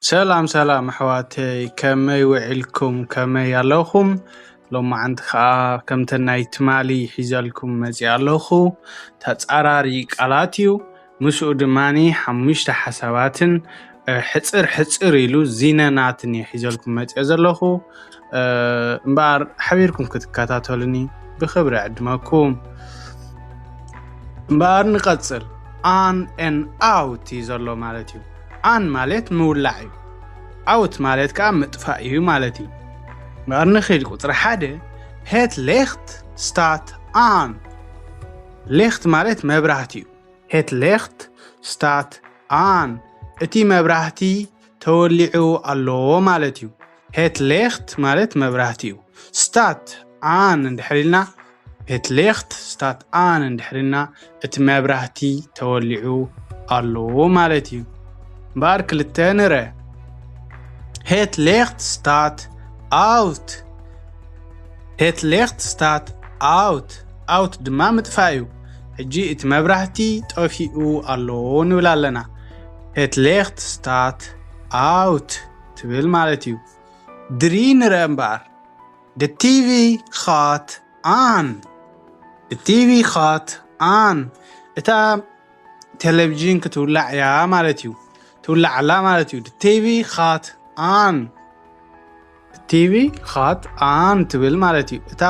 ሰላም ሰላም ኣሕዋተይ፣ ከመይ ውዒልኩም? ከመይ ኣለኹም? ሎማዓንቲ ከዓ ከምተን ናይ ትማሊ ሒዘልኩም መፂእ ኣለኹ። ተፃራሪ ቃላት እዩ። ምስኡ ድማ ሓሙሽተ ሓሳባትን ሕፅር ሕፅር ኢሉ ዚነናትን እየ ሒዘልኩም መፂእ ዘለኹ። እምበኣር ሓቢርኩም ክትከታተሉኒ ብክብሪ ዕድመኩም። እምበኣር ንቐፅል። ኣን ኤን ኣውት እዩ ዘሎ ማለት እዩ። ኣን ማለት ምውላዕ እዩ። ኣውት ማለት ከዓ ምጥፋእ እዩ ማለት እዩ። እምበኣር ንኽእል ቁፅሪ ሓደ፣ ሄት ሌኽት ስታት ኣን። ሌኽት ማለት መብራህቲ እዩ። ሄት ሌኽት ስታት ኣን፣ እቲ መብራህቲ ተወሊዑ ኣሎ ማለት እዩ። ሄት ሌኽት ማለት መብራህቲ እዩ። ስታት ኣን እንድሕር ኢልና፣ ሄት ሌኽት ስታት ኣን እንድሕር ኢልና፣ እቲ መብራህቲ ተወሊዑ ኣሎ ማለት እዩ። እምበኣር ክልተ ንረ፣ ሄት ሌኽት ስታት ኣውት። ሄት ሌኽት ስታት ኣውት። ኣውት ድማ ምጥፋእ እዩ። ሕጂ እቲ መብራህቲ ጠፊኡ ኣሎ ንብል ኣለና። ሄት ሌኽት ስታት ኣውት ትብል ማለት እዩ። ድሪ ንረ እምበኣር፣ ደ ቲቪ ኻት ኣን። ደ ቲቪ ኻት ኣን። እታ ቴሌቪዥን ክትውላዕ እያ ማለት እዩ። ትውላዕ ኣላ ማለት እዩ። ደ ቲቪ ኻት ኣን። ቲቪ ኻት ኣን ትብል ማለት እዩ። እታ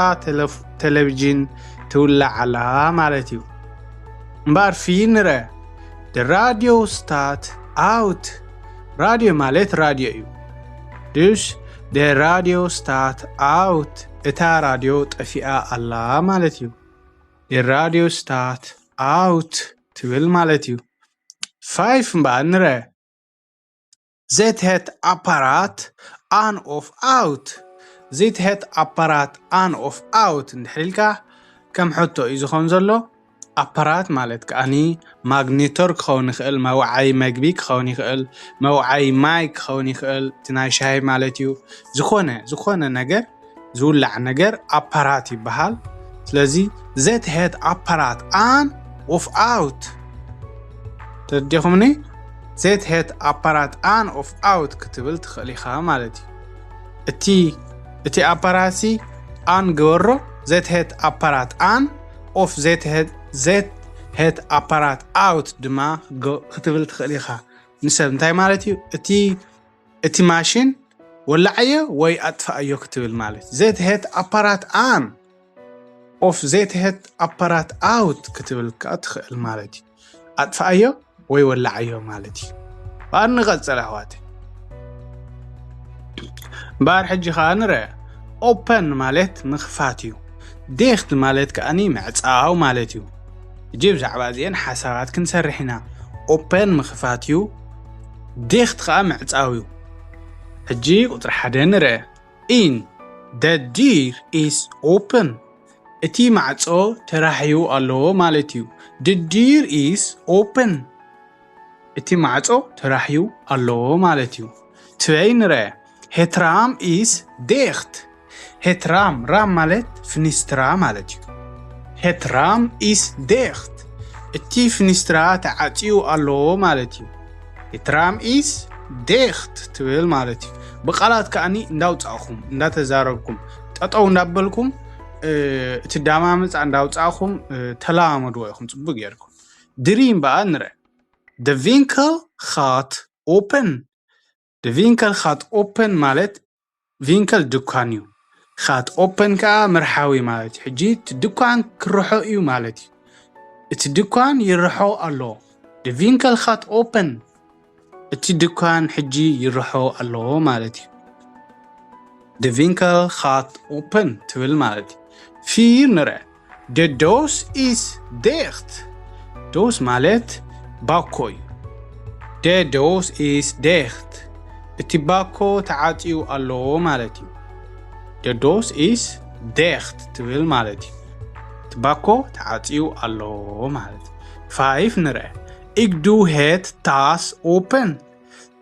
ቴሌቪዥን ትውላዕ ኣላ ማለት እዩ። እምበኣር ፊ ንረ፣ ደ ራድዮ ስታት ኣውት። ራድዮ ማለት ራድዮ እዩ። ድሽ፣ ደ ራድዮ ስታት ኣውት፣ እታ ራድዮ ጠፊኣ ኣላ ማለት እዩ። ደ ራድዮ ስታት ኣውት ትብል ማለት እዩ። ፋይፍ እምበኣር ንረ፣ ዜት ሄት ኣፓራት ኣን ኦፍ ኣውት። ዜት ሄት ኣፓራት ኣን ኦፍ ኣውት እንድሕር ኢልካ ከም ሕቶ እዩ ዝኾን ዘሎ። ኣፓራት ማለት ከኣኒ ማግኔተር ክኸውን ይኽእል፣ መውዓይ መግቢ ክኸውን ይኽእል፣ መውዓይ ማይ ክኸውን ይኽእል፣ እቲ ናይ ሻሂ ማለት እዩ። ዝኾነ ዝኾነ ነገር ዝውላዕ ነገር ኣፓራት ይበሃል። ስለዚ ዜት ሄት ኣፓራት ኣን ኦፍ ኣውት፣ ተረዲኹምኒ? ዜት ሄት ኣፓራት ኣን ኦፍ ኣውት ክትብል ትኽእል ኢኻ ማለት እዩ። እቲ እቲ ኣፓራሲ ኣን ግበሮ፣ ዜት ሄት ኣፓራት ኣን ኦፍ ዜት ሄት ኣፓራት ኣውት ድማ ክትብል ትኽእል ኢኻ። ንሰብ እንታይ ማለት እዩ? እቲ እቲ ማሽን ወላዓዮ ወይ ኣጥፋኣዮ ክትብል ማለት። ዜት ሄት ኣፓራት ኣን ኦፍ ዜት ሄት ኣፓራት ኣውት ክትብል ከዓ ትኽእል ማለት እዩ። ኣጥፋኣዮ ወይ ወላዓዮ ማለት እዩ። እምበኣር ንቐፅል ኣሕዋት። እምበኣር ሕጂ ከዓ ንረ። ኦፐን ማለት ምኽፋት እዩ። ዴኽት ማለት ከኣኒ ምዕፃው ማለት እዩ። ሕጂ ብዛዕባ እዚአን ሓሳባት ክንሰርሕ ኢና። ኦፐን ምኽፋት እዩ። ዴኽት ከዓ ምዕፃው እዩ። ሕጂ ቁፅሪ ሓደ ንረ። ኢን፣ ደ ዲር ኢስ ኦፕን። እቲ ማዕጾ ተራሕዩ ኣሎ ማለት እዩ። ደ ዲር ኢስ ኦፕን። እቲ ማዕጾ ተራሕዩ ኣሎ ማለት እዩ። ትበይ ንረ። ሄትራም ኢስ ዴኽት። ሄትራም፣ ራም ማለት ፍኒስትራ ማለት እዩ። ሄትራም ኢስ ዴኽት። እቲ ፍኒስትራ ተዓጽዩ ኣሎ ማለት እዩ። ሄትራም ኢስ ዴኽት ትብል ማለት እዩ። ብቓላት ከኣኒ እንዳውጻእኹም እንዳተዛረብኩም፣ ጠጠው እንዳበልኩም፣ እቲ ዳማመፃ እንዳውፃእኹም ተለማመድዎ ኢኹም ፅቡቅ ጌርኩም። ድሪም በኣ ንረ። ደ ቪንከል ኻት ኦፕን። ደ ቪንከል ኻት ኦፕን ማለት ቪንከል ድኳን እዩ። ኻት ኦፕን ከዓ መርሓዊ ማለት እዩ። ሕጂ እቲ ድኳን ክርሖ እዩ ማለት እዩ። እቲ ድኳን ይርሖ ኣሎ። ደ ቪንከል ኻት ኦፕን። እቲ ድኳን ሕጂ ይርሖ ኣሎ ማለት እዩ። ደ ቪንከል ኻት ኦፕን ትብል ማለት እዩ። ፊር ንረ። ደ ዶስ ኢስ ዴኽት። ዶስ ማለት ባኮ እዩ። ደ ዶስ ኢስ ዴኽት። እቲ ባኮ ተዓጽዩ ኣሎ ማለት እዩ። ደ ዶስ ኢስ ዴኽት ትብል ማለት እዩ። እቲ ባኮ ተዓጽዩ ኣሎ ማለት እዩ። ፋይፍ ንረ። ኢግዱ ሄት ታስ ኦፕን።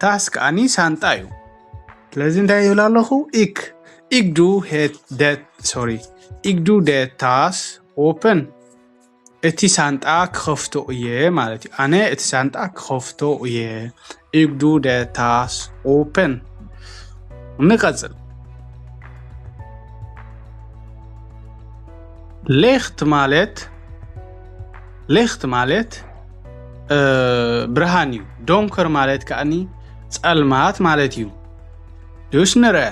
ታስ ከኣኒ ሳንጣ እዩ። ስለዚ እንታይ ይብል ኣለኹ? ኢክ፣ ኢግዱ ሄት ደ፣ ሶሪ፣ ኢግዱ ደ ታስ ኦፕን። እቲ ሳንጣ ክኸፍቶ እየ ማለት እዩ። ኣነ እቲ ሳንጣ ክኸፍቶ እየ። Ik doe de tas open. ንቐጽል። ሌኽት ማለት፣ ሌኽት ማለት፣ እ፣ ብርሃን እዩ። ዶንከር ማለት ከኣኒ ጸልማት ማለት እዩ። Dus ንርአ።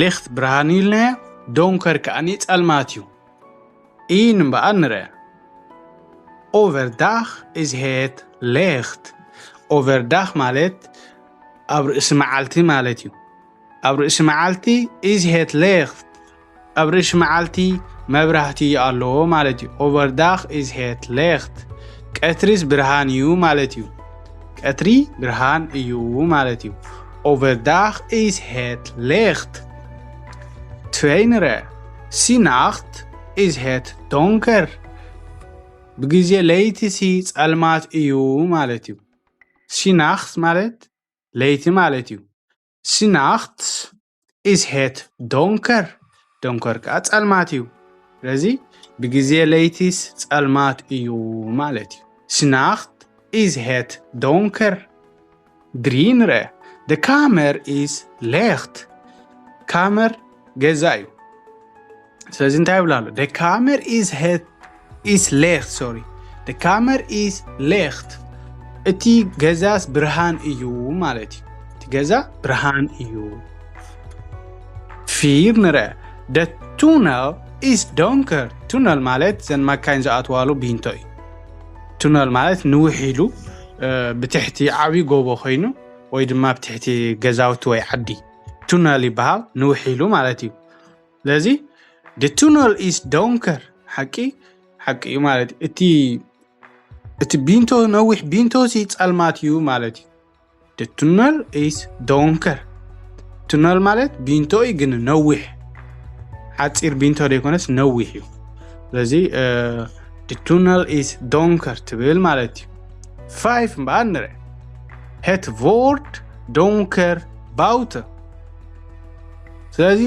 ሌኽት ብርሃን እዩ ኢልናዮ፣ ዶንከር ከኣኒ ጸልማት እዩ። ኢን እምበኣር ንርአ። Overdag is het licht. Overdag ማለት ኣብ ርእሲ መዓልቲ ማለት እዩ። ኣብ ርእሲ መዓልቲ is het licht። ኣብ ርእሲ መዓልቲ መብራህቲ ኣሎ ማለት እዩ። Overdag is het licht. ቀትሪስ ብርሃን እዩ ማለት እዩ። ቀትሪ ብርሃን እዩ ማለት እዩ። Overdag is het licht. ትወይ ንርአ። 's Nachts is het donker. ብግዜ ለይቲ ሲ ጸልማት እዩ ማለት እዩ። 's Nachts ማለት ለይቲ ማለት እዩ። 's Nachts is het donker. ዶንከር ከኣ ጸልማት እዩ። ስለዚ ብግዜ ለይቲስ ጸልማት እዩ ማለት እዩ። 's Nachts is het donker. ድሪ ንርአ። De kamer is licht. ካመር ገዛ እዩ። ስለዚ እንታይ ይብላ ኣሎ? De kamer is het is licht, sorry. De kamer is licht. እቲ ገዛስ ብርሃን እዩ ማለት እዩ። እቲ ገዛ ብርሃን እዩ። ፊር ንርአ። De tunnel is donker. ቱነል ማለት ዘን ማካይን ዝኣትዋሉ ቢንቶ እዩ። ቱነል ማለት ንውሕ ኢሉ፣ እ፣ ብትሕቲ ዓብዪ ጎቦ ኮይኑ ወይ ድማ ብትሕቲ ገዛውቲ ወይ ዓዲ ቱነል ይበሃል። ንውሕ ኢሉ ማለት እዩ። ስለዚ the tunnel is donker፣ ሓቂ፣ ሓቂ እዩ ማለት እዩ። እቲ፣ እቲ ቢንቶ፣ ነዊሕ ቢንቶ ሲ ጸልማት እዩ ማለት እዩ። The tunnel is donker. ቱነል ማለት ቢንቶ እዩ፣ ግን ነዊሕ፣ ሓጺር ቢንቶ ዘይኮነስ ነዊሕ እዩ። ስለዚ፣ እ፣ the tunnel is donker ትብል ማለት እዩ። ፋይፍ እምበኣር ንርአ። Het wordt donker buiten. ስለዚ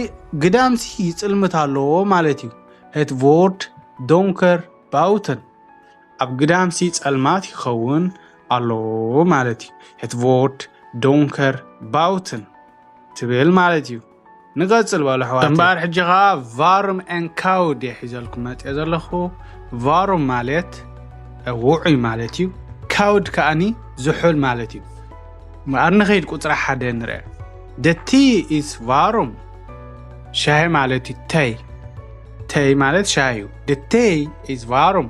ግዳምሲ ይጽልምት ኣለዎ ማለት እዩ። Het wordt donker buiten. ኣብ ግዳምሲ ጸልማት ይኸውን ኣሎ ማለት እዩ። Het wordt donker buiten ትብል ማለት እዩ። ንቐጽል በሉ ኣሕዋት። እምበኣር ሕጂ ኸኣ varm and koud እየ ሒዘልኩም መጽእ ዘለኹ። Varm ማለት ውዑይ ማለት እዩ። Koud ከኣኒ ዝሑል ማለት እዩ። እምበኣር ንኸይድ ቁጽሪ ሓደ ንርአ። The tea is warm. ሻሂ ማለት እዩ። ተይ፣ ተይ ማለት ሻሂ እዩ። The tea is warm.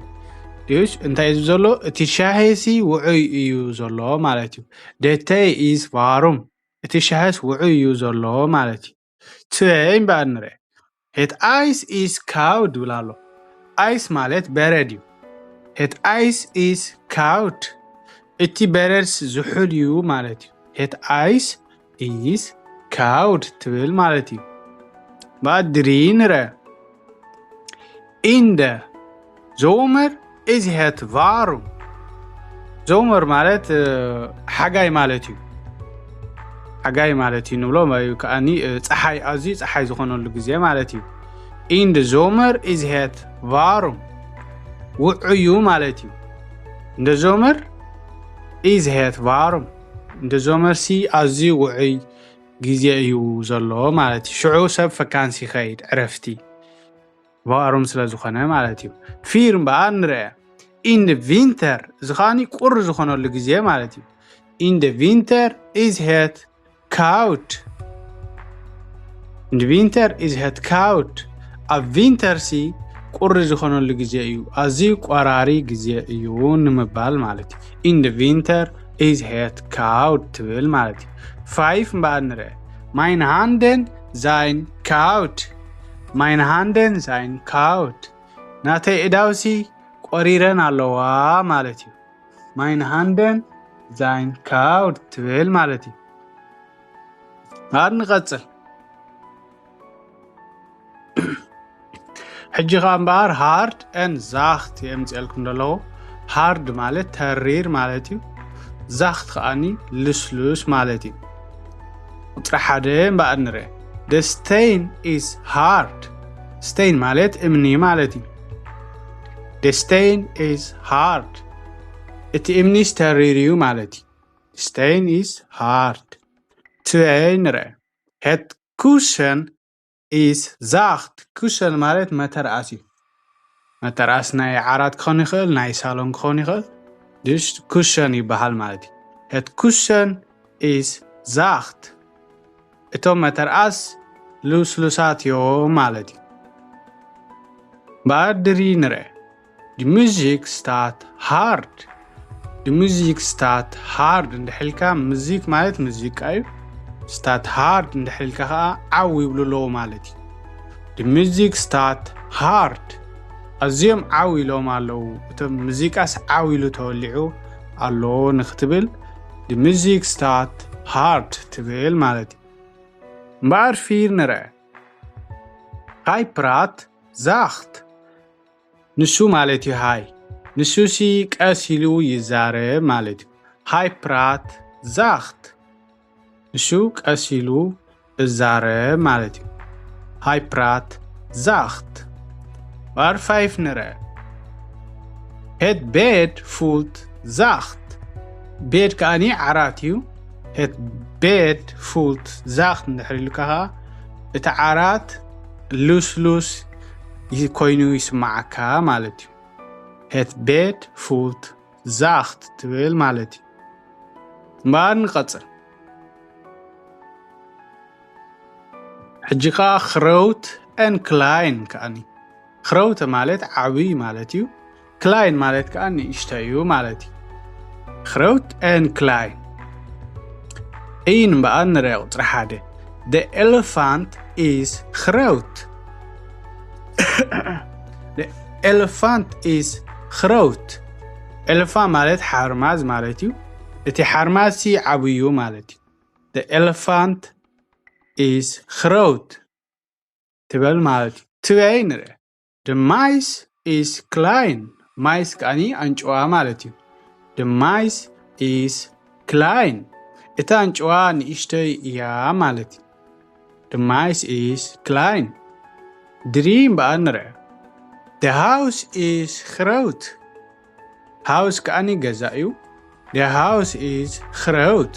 ድዩስ እንታይ እዩ ዘሎ? እቲ ሻሂ ሲ ውዑይ እዩ ዘሎ ማለት እዩ። The tea is warm. እቲ ሻሂስ ውዑይ እዩ ዘሎ ማለት እዩ። ትወይ እምበኣር ንርአ። Het ijs is koud ይብል ኣሎ። ኣይስ ማለት በረድ እዩ። Het ijs is koud. እቲ በረድስ ዝሑል እዩ ማለት እዩ። Het ijs is koud ትብል ማለት እዩ። ባድሪ ንርአ። In de zomer is het warm. ዞመር ማለት፣ እ፣ ሓጋይ ማለት እዩ። ሓጋይ ማለት እዩ ንብሎ፣ ወይ ከኣኒ፣ እ፣ ጸሓይ፣ ኣዝዩ ጸሓይ ዝኾነሉ ግዜ ማለት እዩ። In de zomer is het warm. ውዑይ እዩ ማለት እዩ። In de zomer is het warm. In de zomer ሲ ኣዝዩ ውዑይ ግዜ እዩ ዘሎ ማለት እዩ። ሽዑ ሰብ ፈካንሲ ይኸይድ፣ ዕረፍቲ። Warm ስለ ዝኾነ ማለት እዩ። ፊር እምበኣር ንርአ። In de winter፣ እዚ ከኣኒ ቁሪ ዝኾነሉ ግዜ ማለት እዩ። In de winter is het koud. In de winter is het koud. ኣብ ቪንተር ሲ ቁሪ ዝኾነሉ ግዜ እዩ። ኣዝዩ ቆራሪ ግዜ እዩ ንምባል ማለት እዩ። In de winter is het koud ትብል ማለት እዩ። ፋይፍ እምበኣር ንርአ። Mijn handen zijn koud. Mijn handen zijn koud. ናተይ እዳውሲ ቆሪረን ኣለዋ ማለት እዩ። Mijn handen zijn koud ትብል ማለት እዩ። እምበኣር ንቐጽል። ሕጂ ኸኣ እምበኣር hard and zacht የምጽኤልኩም ዘለኹ። Hard ማለት ተሪር ማለት እዩ። Zacht ከኣኒ ልስሉስ ማለት እዩ። ቁጽሪ ሓደ እምበኣር ንርአ። The steen is hard. Steen ማለት እምኒ ማለት እዩ። Stein is hard. እቲ እምኒስ ተሪር እዩ ማለት እዩ። Stein is hard. ትበይ ንረ Het Kussen is zacht. ኩሸን ማለት መተርኣስ እዩ። መተርኣስ ናይ ዓራት ክኾን ይኽእል፣ ናይ ሳሎን ክኾን ይኽእል። ድሽ ኩሸን ይበሃል ማለት እዩ። Het Kussen is zacht. እቶም መተርኣስ ልስሉሳት እዮም ማለት እዩ። እምበኣር ድሪ ንርአ። Die Musik staat hard. Die Musik staat hard እንድሕልካ፣ ሙዚክ ማለት ሙዚቃ እዩ። Staat hard እንድሕልካ ከዓ ዓው ይብሉ ኣለዉ ማለት እዩ። Die Musik staat hard. ኣዝዮም ዓው ኢሎም ኣለዉ። እቶም ሙዚቃስ ዓው ኢሉ ተወሊዑ ኣሎ ንክትብል die Musik staat hard ትብል ማለት እዩ። እምበኣር ፊር ንርአ። Hij praat zacht. ንሱ ማለት እዩ ሃይ። ንሱሲ ቀስ ኢሉ ይዛረብ ማለት እዩ። Hij praat zacht. ንሱ ቀስ ኢሉ እዛረብ ማለት እዩ። Hij praat zacht. እምበኣር ፋይፍ ንርአ። Het bed voelt zacht. ቤድ ከኣኒ ዓራት እዩ። Het bed voelt zacht እንድሕር ኢሉካ ከዓ እቲ ዓራት ልስሉስ ይ-፣ ኮይኑ ይስማዓካ ማለት እዩ። Het bed voelt zacht ትብል ማለት እዩ። እምበኣር ንቐጽል። ሕጂ ከዓ groot en klein ከኣኒ። Groot ማለት ዓብይ ማለት እዩ። Klein ማለት ከዓ ንእሽቶ እዩ ማለት እዩ። Groot en klein. እይ እምበኣር ንርአ ቁፅሪ ሓደ። The elephant is groot. The elephant is groot. ኤለፋንት ማለት ሓርማዝ ማለት እዩ። እቲ ሓርማዝ ሲ ዓብዩ ማለት እዩ። The elephant is groot ትበል ማለት እዩ። ትበይ ንርአ። The mice is klein. ማይስ ከኣኒ ኣንጭዋ ማለት እዩ። The mice is klein. እታ ኣንጭዋ ንእሽተይ እያ ማለት እዩ። The mice is klein. ድሪ እምበኣር ንርአ። The house is groot. House ከኣኒ ገዛ እዩ። The house is groot.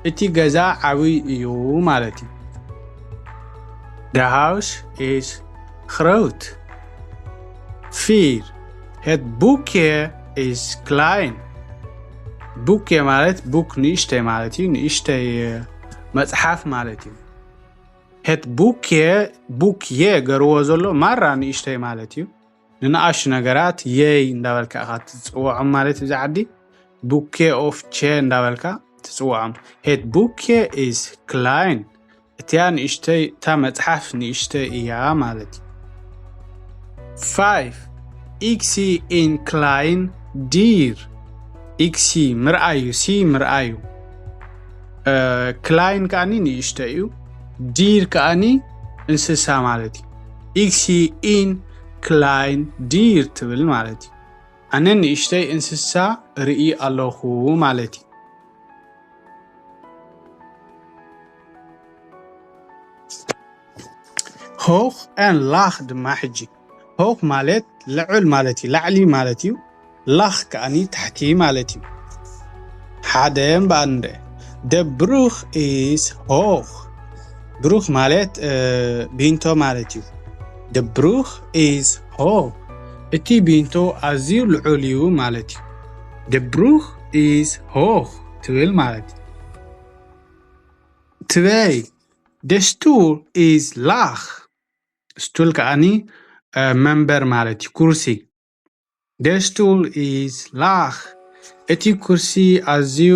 እቲ ገዛ ዓብይ እዩ ማለት እዩ። The house is groot. ፊር። Het boekje is klein. Boekje ማለት boek ንእሽተይ ማለት እዩ። ንእሽተይ መፅሓፍ ማለት እዩ። Het boekje፣ boekje ገርዎ ዘሎ ማራ ንእሽተይ ማለት እዩ። ንንኣሽቱ ነገራት የይ እንዳበልካ ኢኻ ትፅውዖም ማለት እዩ። እዚ ዓዲ boekje of je እንዳበልካ ትፅውዖም። Het boekje is klein. እቲያ ንእሽተይ፣ እታ መፅሓፍ ንእሽተይ እያ ማለት እዩ። ፋይፍ። Ik zie een klein dier. Ik zie ምርኣዩ፣ ሲ ምርኣዩ። እ፣ klein ከኣኒ ንእሽተይ እዩ። Dier ከኣኒ እንስሳ ማለት እዩ። Ik zie een klein dier ትብል ማለት እዩ። ኣነ ንእሽተይ እንስሳ ርኢ ኣለኹ ማለት እዩ። Hoog en laag ድማ ሕጂ። Hoog ማለት ልዑል ማለት እዩ፣ ላዕሊ ማለት እዩ። Laag ከኣኒ ታሕቲ ማለት እዩ። ሓደ እምበኣር ንርአ። De brug is hoog. ብሩክ ማለት፣ እ፣ ቢንቶ ማለት እዩ። De brug is hoog. እቲ ቢንቶ ኣዝዩ ልዑል እዩ ማለት እዩ። De brug is hoog ትብል ማለት እዩ። ትበይ። De stoel is laag. ስቱል ከኣኒ፣ እ፣ መንበር ማለት እዩ፣ ኩርሲ። De stoel is laag. እቲ ኩርሲ ኣዝዩ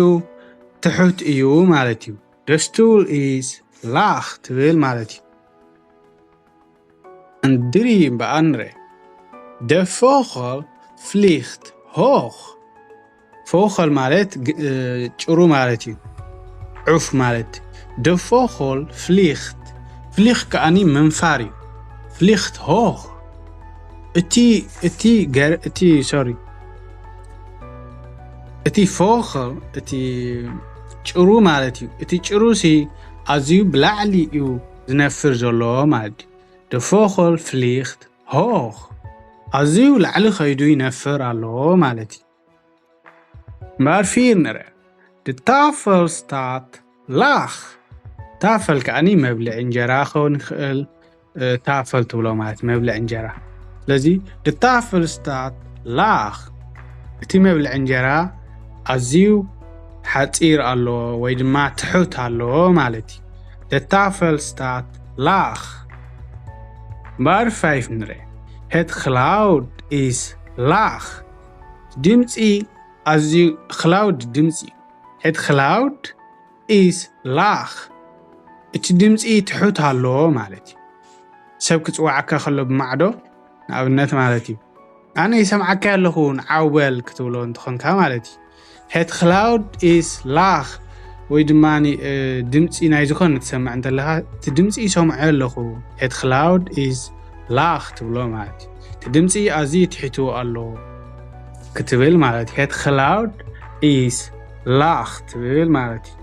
ትሑት እዩ ማለት እዩ። De stoel is laag ትብል ማለት እዩ። እንድሪ እምበኣር ንርአ። De vogel vliegt hoog. Vogel ማለት ግ-፣ እ፣ ጭሩ ማለት እዩ። ዑፍ ማለት። De vogel vliegt. Vliegt ከኣኒ ምንፋር እዩ። Vliegt hoog. እቲ፣ እቲ ገር-፣ እቲ፣ ሶሪ። እቲ vogel፣ እቲ ጭሩ ማለት እዩ። እቲ ጭሩ ሲ ኣዝዩ ብላዕሊ እዩ ዝነፍር ዘሎ ማለት እዩ። De vogel vliegt hoog. ኣዝዩ ላዕሊ ከይዱ ይነፍር ኣሎ ማለት እዩ። እምበኣር ፊር ንርአ። De tafel staat laag. ታፈል ከዓኒ መብልዒ እንጀራ ክኸውን ይኽእል። ታፈል ትብሎ ማለት መብልዒ እንጀራ። ስለዚ de tafel staat laag፣ እቲ መብልዒ እንጀራ ኣዝዩ ሓፂር ኣሎ ወይ ድማ ትሑት ኣሎ ማለት እዩ። De tafel staat laag. እምበኣር ፋይፍ ንርአ። Het geluid is laag. ድምፂ ኣዝዩ፣ ክላውድ ድምፂ። Het geluid is laag. እቲ ድምፂ ትሑት ኣሎ ማለት እዩ። ሰብ ክፅዋዓካ ከሎ ብማዕዶ ንኣብነት ማለት እዩ። ኣነ ይሰምዓካ ኣለኹ ንዓው በል ክትብሎ እንትኾንካ ማለት እዩ። Het geluid is laag ወይ ድማ ድምፂ ናይ ዝኾነ ትሰምዕ እንተለኻ እቲ ድምፂ ይሰምዖ ኣለኹ። Het geluid is laag ትብሎ ማለት እዩ። እቲ ድምፂ ኣዝዩ ትሒቱ ኣሎ ክትብል ማለት እዩ። Het geluid is laag ትብል ማለት እዩ።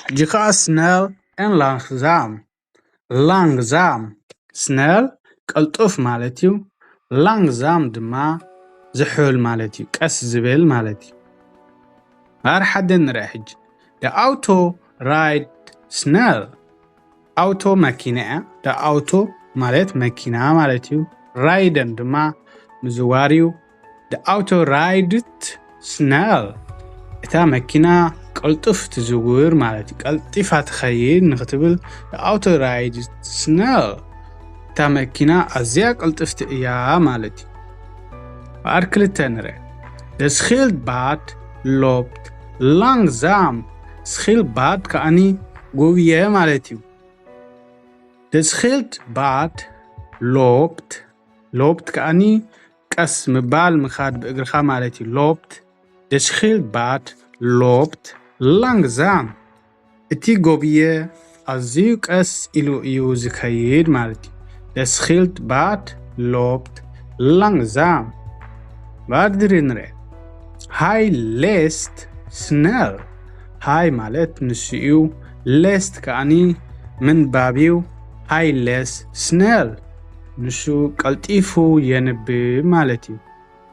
ሕጂ ከዓ snel en langzaam። Langzaam፣ snel ቅልጡፍ ማለት እዩ። Langzaam ድማ ዝሑል ማለት እዩ፣ ቀስ ዝብል ማለት እዩ። እምበኣር ሓደ ንርአ ሕጂ። De auto rijdt snel. ኣውቶ መኪና እያ። De auto ማለት መኪና ማለት እዩ። Rijden ድማ ምዝዋር እዩ። De auto rijdt snel. እታ መኪና ቅልጡፍ ትዝውር ማለት እዩ። ቀልጢፋ ትኸይድ ንኽትብል de auto rijdt snel። እታ መኪና ኣዝያ ቅልጥፍቲ እያ ማለት እዩ። እምበኣር ክልተ ንርአ። De schildpad loopt langzaam. Schildpad ከዓኒ ጎብየ ማለት እዩ። De schildpad loopt. Loopt ከዓኒ ቀስ ምባል ምኻድ ብእግርኻ ማለት እዩ። Loopt. De schildpad loopt langzaam. እቲ ጎብየ ኣዝዩ ቀስ ኢሉ እዩ ዝኸይድ ማለት እዩ። De schildpad loopt langzaam. እምበኣር ድሪ ንርአ። Hij leest snel. Hij ማለት ንሱ እዩ። Leest ከዓኒ ምንባብ እዩ። Hij leest snel ንሱ ቀልጢፉ የንብብ ማለት እዩ።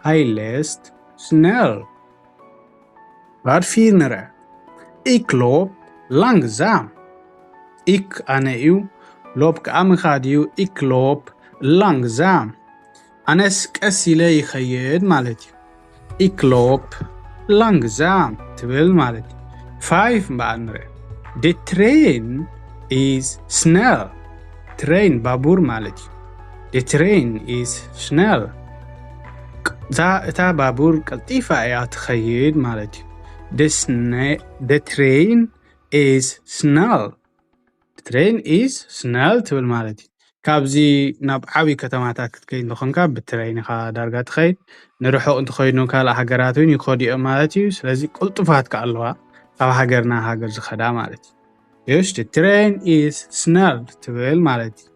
Hij leest snel. እምበኣር ፊር ንርአ። Ik loop langzaam. Ik ኣነ እዩ። Loop ከዓ ምኻድ እዩ። Ik loop langzaam. ኣነስ ቀስ ኢለ ይኸይድ ማለት እዩ። Ik loop langzaam ትብል ማለት እዩ። ፋይፍ እምበኣር ንርአ። De trein is snel. ትሬን ባቡር ማለት እዩ። De trein is snel. እታ፣ እታ ባቡር ቀልጢፋ እያ ትኸይድ ማለት እዩ። De sne-, de trein is snel. De trein is snel ትብል ማለት እዩ። ካብዚ ናብ ዓብዪ ከተማታት ክትከይድ እንተኾንካ ብትሬን ኢኻ ዳርጋ ትኸይድ። ንርሑቕ እንተኾይኑ ካልእ ሃገራት እውን ይኸዱ እዮም ማለት እዩ። ስለዚ ቅልጡፋት ከኣ ኣለዋ ካብ ሃገር ናብ ሃገር ዝኸዳ ማለት እዩ። Dus de trein is snel ትብል ማለት እዩ።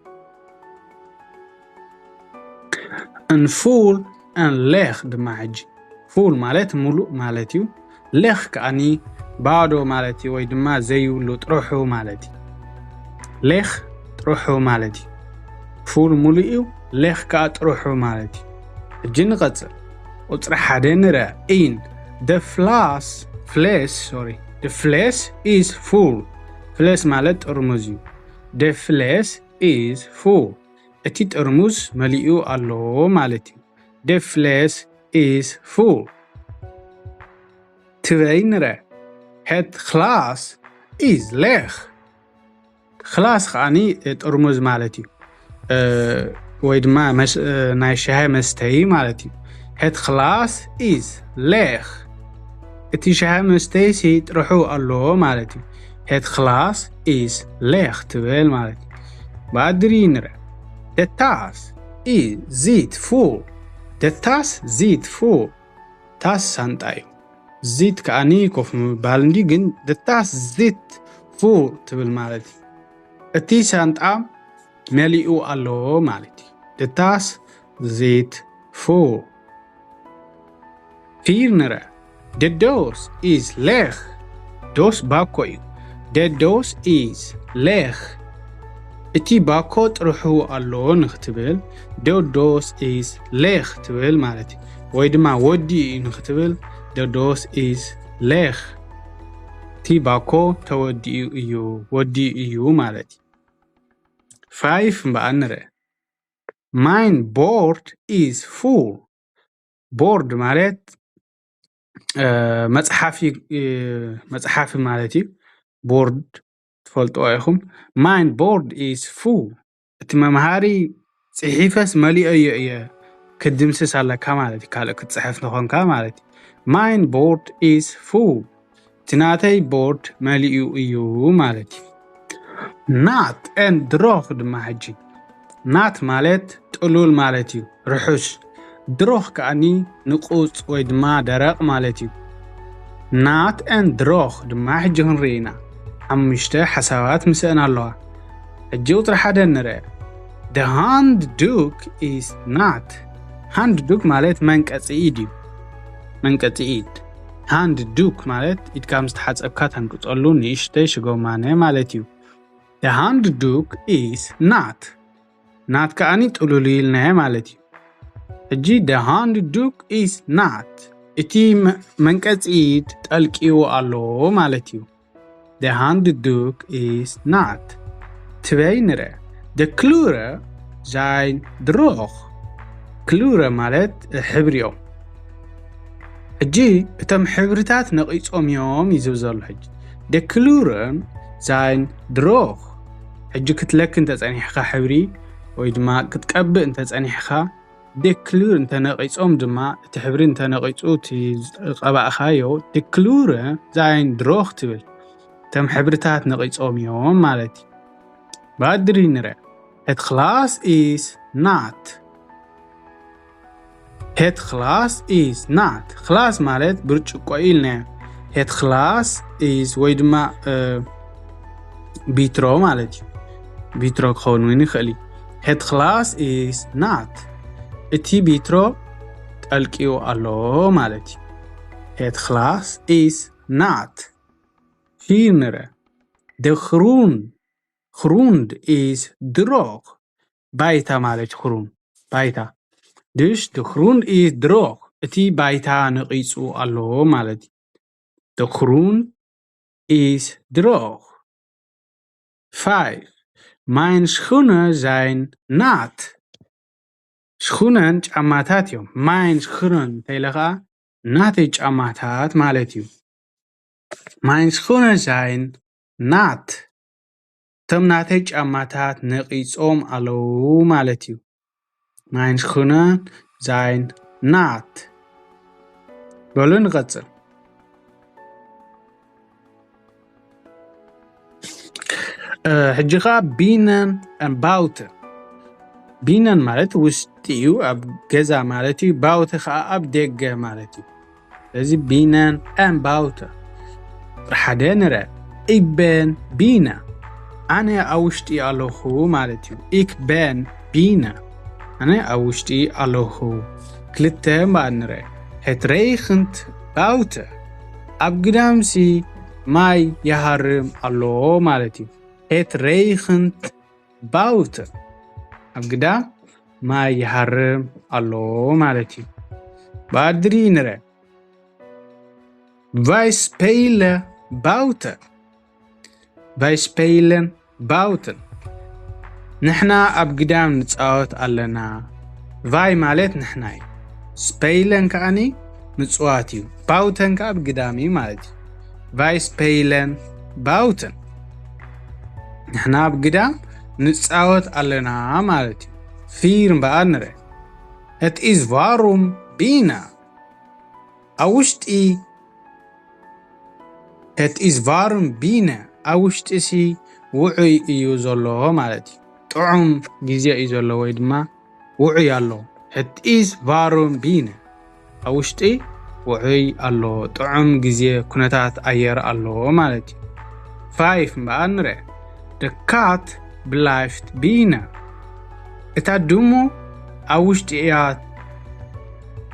En vol en leeg ድማ ሕጂ። Vol ማለት ሙሉእ ማለት እዩ። Leeg ከኣኒ ባዶ ማለት እዩ፣ ወይ ድማ ዘይብሉ ጥርሑ ማለት እዩ። Leeg ጥርሑ ማለት እዩ። Vol ሙሉእ እዩ፣ leeg ከኣ ጥርሑ ማለት እዩ። ሕጂ ንቐጽል። ቁጽሪ ሓደ ንርአ። In the fles, fles, sorry. The fles is full. Fles ማለት ጥርሙዝ እዩ። The fles is full. እቲ ጥርሙዝ መሊኡ ኣሎ ማለት እዩ። The fles is full. ትበይ ንረ። Het glas is leeg. Glas ከዓኒ ጥርሙዝ ማለት እዩ። እ፣ ወይ ድማ መስ-፣ እ፣ ናይ ሻሂ መስተይ ማለት እዩ። Het glas is leeg. እቲ ሻሂ መስተይሲ ጥርሑ ኣሎ ማለት እዩ። Het glas is leeg ትብል ማለት እዩ። ብኣድሪ ንረ። De tas is zit vol. De tas zit vol. ታስ ሳንጣ እዩ። Zit ከዓኒ ኮፍ ምባል እንዲ፣ ግን de tas zit vol ትብል ማለት እዩ። እቲ ሳንጣ መሊኡ ኣሎ ማለት እዩ። De tas zit vol. ፊር ንረ። De doos is leeg. ዶስ ባኮ እዩ። De doos is leeg. እቲ ባኮ ጥርሑ ኣሎ ንክትብል፣ der Dos ist leer ትብል ማለት እዩ። ወይ ድማ ወዲኡ እዩ ንክትብል፣ der Dos ist leer። እቲ ባኮ ተወዲኡ እዩ፣ ወዲኡ እዩ ማለት እዩ። ፋይፍ እምበኣር ንርአ። Mein Bord ist voll። ቦርድ ማለት መፅሓፊ መፅሓፊ ማለት እዩ። ቦርድ ትፈልጥዎ ኢኹም። Mein Bord ist voll። እቲ መምሃሪ ፅሒፈስ መሊኦዮ እየ ክትድምስስ ኣለካ ማለት እዩ። ካልእ ክትፅሕፍ ንኾንካ ማለት እዩ። Mein Bord ist voll። እቲ ናተይ ቦርድ መሊኡ እዩ ማለት እዩ። Natt und droog ድማ ሕጂ። ናት ማለት ጥሉል ማለት እዩ፣ ርሑስ። ድሮኽ ከኣኒ ንቑፅ ወይ ድማ ደረቕ ማለት እዩ። Natt und droog ድማ ሕጂ ክንርኢ ኢና። ሓሙሽተ ሓሳባት ምስአን ኣለዋ። ሕጂ ቁፅሪ ሓደ ንርአ። The Handdoek ist natt። Handdoek ማለት መንቀፂ ኢድ እዩ። መንቀፂ ኢድ። Handdoek ማለት ኢድካ ምስ ተሓፀብካ ተንቅፀሉ ንእሽተይ ሽጎማነ ማለት እዩ። The Handdoek ist natt። ናት ከኣኒ ጥሉል ኢልናዮ ማለት እዩ። ሕጂ the Handdoek ist natt፣ እቲ መንቀፂ ኢድ ጠልቂዎ ኣሎ ማለት እዩ። The Handdoek ist natt። ትበይ ንረ። De kleuren zijn droog። ክሉረ ማለት ሕብሪ እዮም። ሕጂ እቶም ሕብርታት ነቒጾም እዮም እዩ ዝብል ዘሎ። ሕጂ de kleuren zijn droog። ሕጂ ክትለኪ እንተጸኒሕካ ሕብሪ ወይ ድማ ክትቀብእ እንተጸኒሕካ de kleur እንተነቒጾም ድማ እቲ ሕብሪ እንተነቒጹ እቲ ዝቐባእኻዮ de kleuren zijn droog ትብል። እቶም ሕብርታት ነቒጾም እዮም ማለት እዩ። ባድሪ ንረ። Het glas is nat። Het glas is nat። Glas ማለት ብርጭቆ ኢልናዮ። Het glas is ወይ ድማ ቢትሮ ማለት እዩ። ቢትሮ ክኸውን እውን ይኽእል እዩ። Het glas is nat። እቲ ቢትሮ ጠልቂዩ ኣሎ ማለት እዩ። Het glas is nat። ፊር ንረ። De groen grond is droog። ባይታ ማለት groen ባይታ። Dus de grond is droog። እቲ ባይታ ነቒጹ ኣሎ ማለት እዩ። De grond is droog። Five. Mijn schoenen zijn nat. Schoenen ጫማታት እዮም። Mijn schoenen እንተኢለ ኸዓ ናተይ ጫማታት ማለት እዩ። Mijn schoenen zijn nat። እቶም ናተይ ጫማታት ነቒጾም ኣለዉ ማለት እዩ። Mijn schoenen zijn nat። በሉ ንቐጽል። ሕጂ ኸዓ binnen en buiten። Binnen ማለት ውሽጢ እዩ፣ ኣብ ገዛ ማለት እዩ። Buiten ኸዓ ኣብ ደገ ማለት እዩ። ስለዚ binnen en buiten። ሓደ ንረ። Ik ben binnen። ኣነ ኣብ ውሽጢ ኣለኹ ማለት እዩ። Ik ben binnen። ኣነ ኣብ ውሽጢ ኣለኹ። ክልተ እምበኣር ንረ። Het regent buiten። ኣብ ግዳምሲ ማይ ይሃርም ኣሎ ማለት እዩ። Het regent buiten። ኣብ ግዳም ማይ ይሃርም ኣሎ ማለት እዩ። ባድሪ ንረ። Wij spelen buiten። Wij spelen buiten። ንሕና ኣብ ግዳም ንጻወት ኣለና። Wij ማለት ንሕና እዩ። Spelen ከኣኒ ምጽዋት እዩ። Buiten ከኣ ኣብ ግዳም እዩ ማለት እዩ። Wij spelen buiten። ንሕና ኣብ ግዳም ንጻወት ኣለና ማለት እዩ። Vier እምበኣር ንረ። Het is warm binnen። ኣብ ውሽጢ Het is warm binnen። ኣብ ውሽጢ ሲ ውዑይ እዩ ዘሎ ማለት እዩ። ጥዑም ግዜ እዩ ዘሎ ወይ ድማ ውዑይ ኣሎ። Het is warm binnen። ኣብ ውሽጢ ውዑይ ኣሎ። ጥዑም ግዜ ኩነታት ኣየር ኣሎ ማለት እዩ። Five እምበኣር ንረ። De kat blijft binnen። እታ ድሙ ኣብ ውሽጢ እያ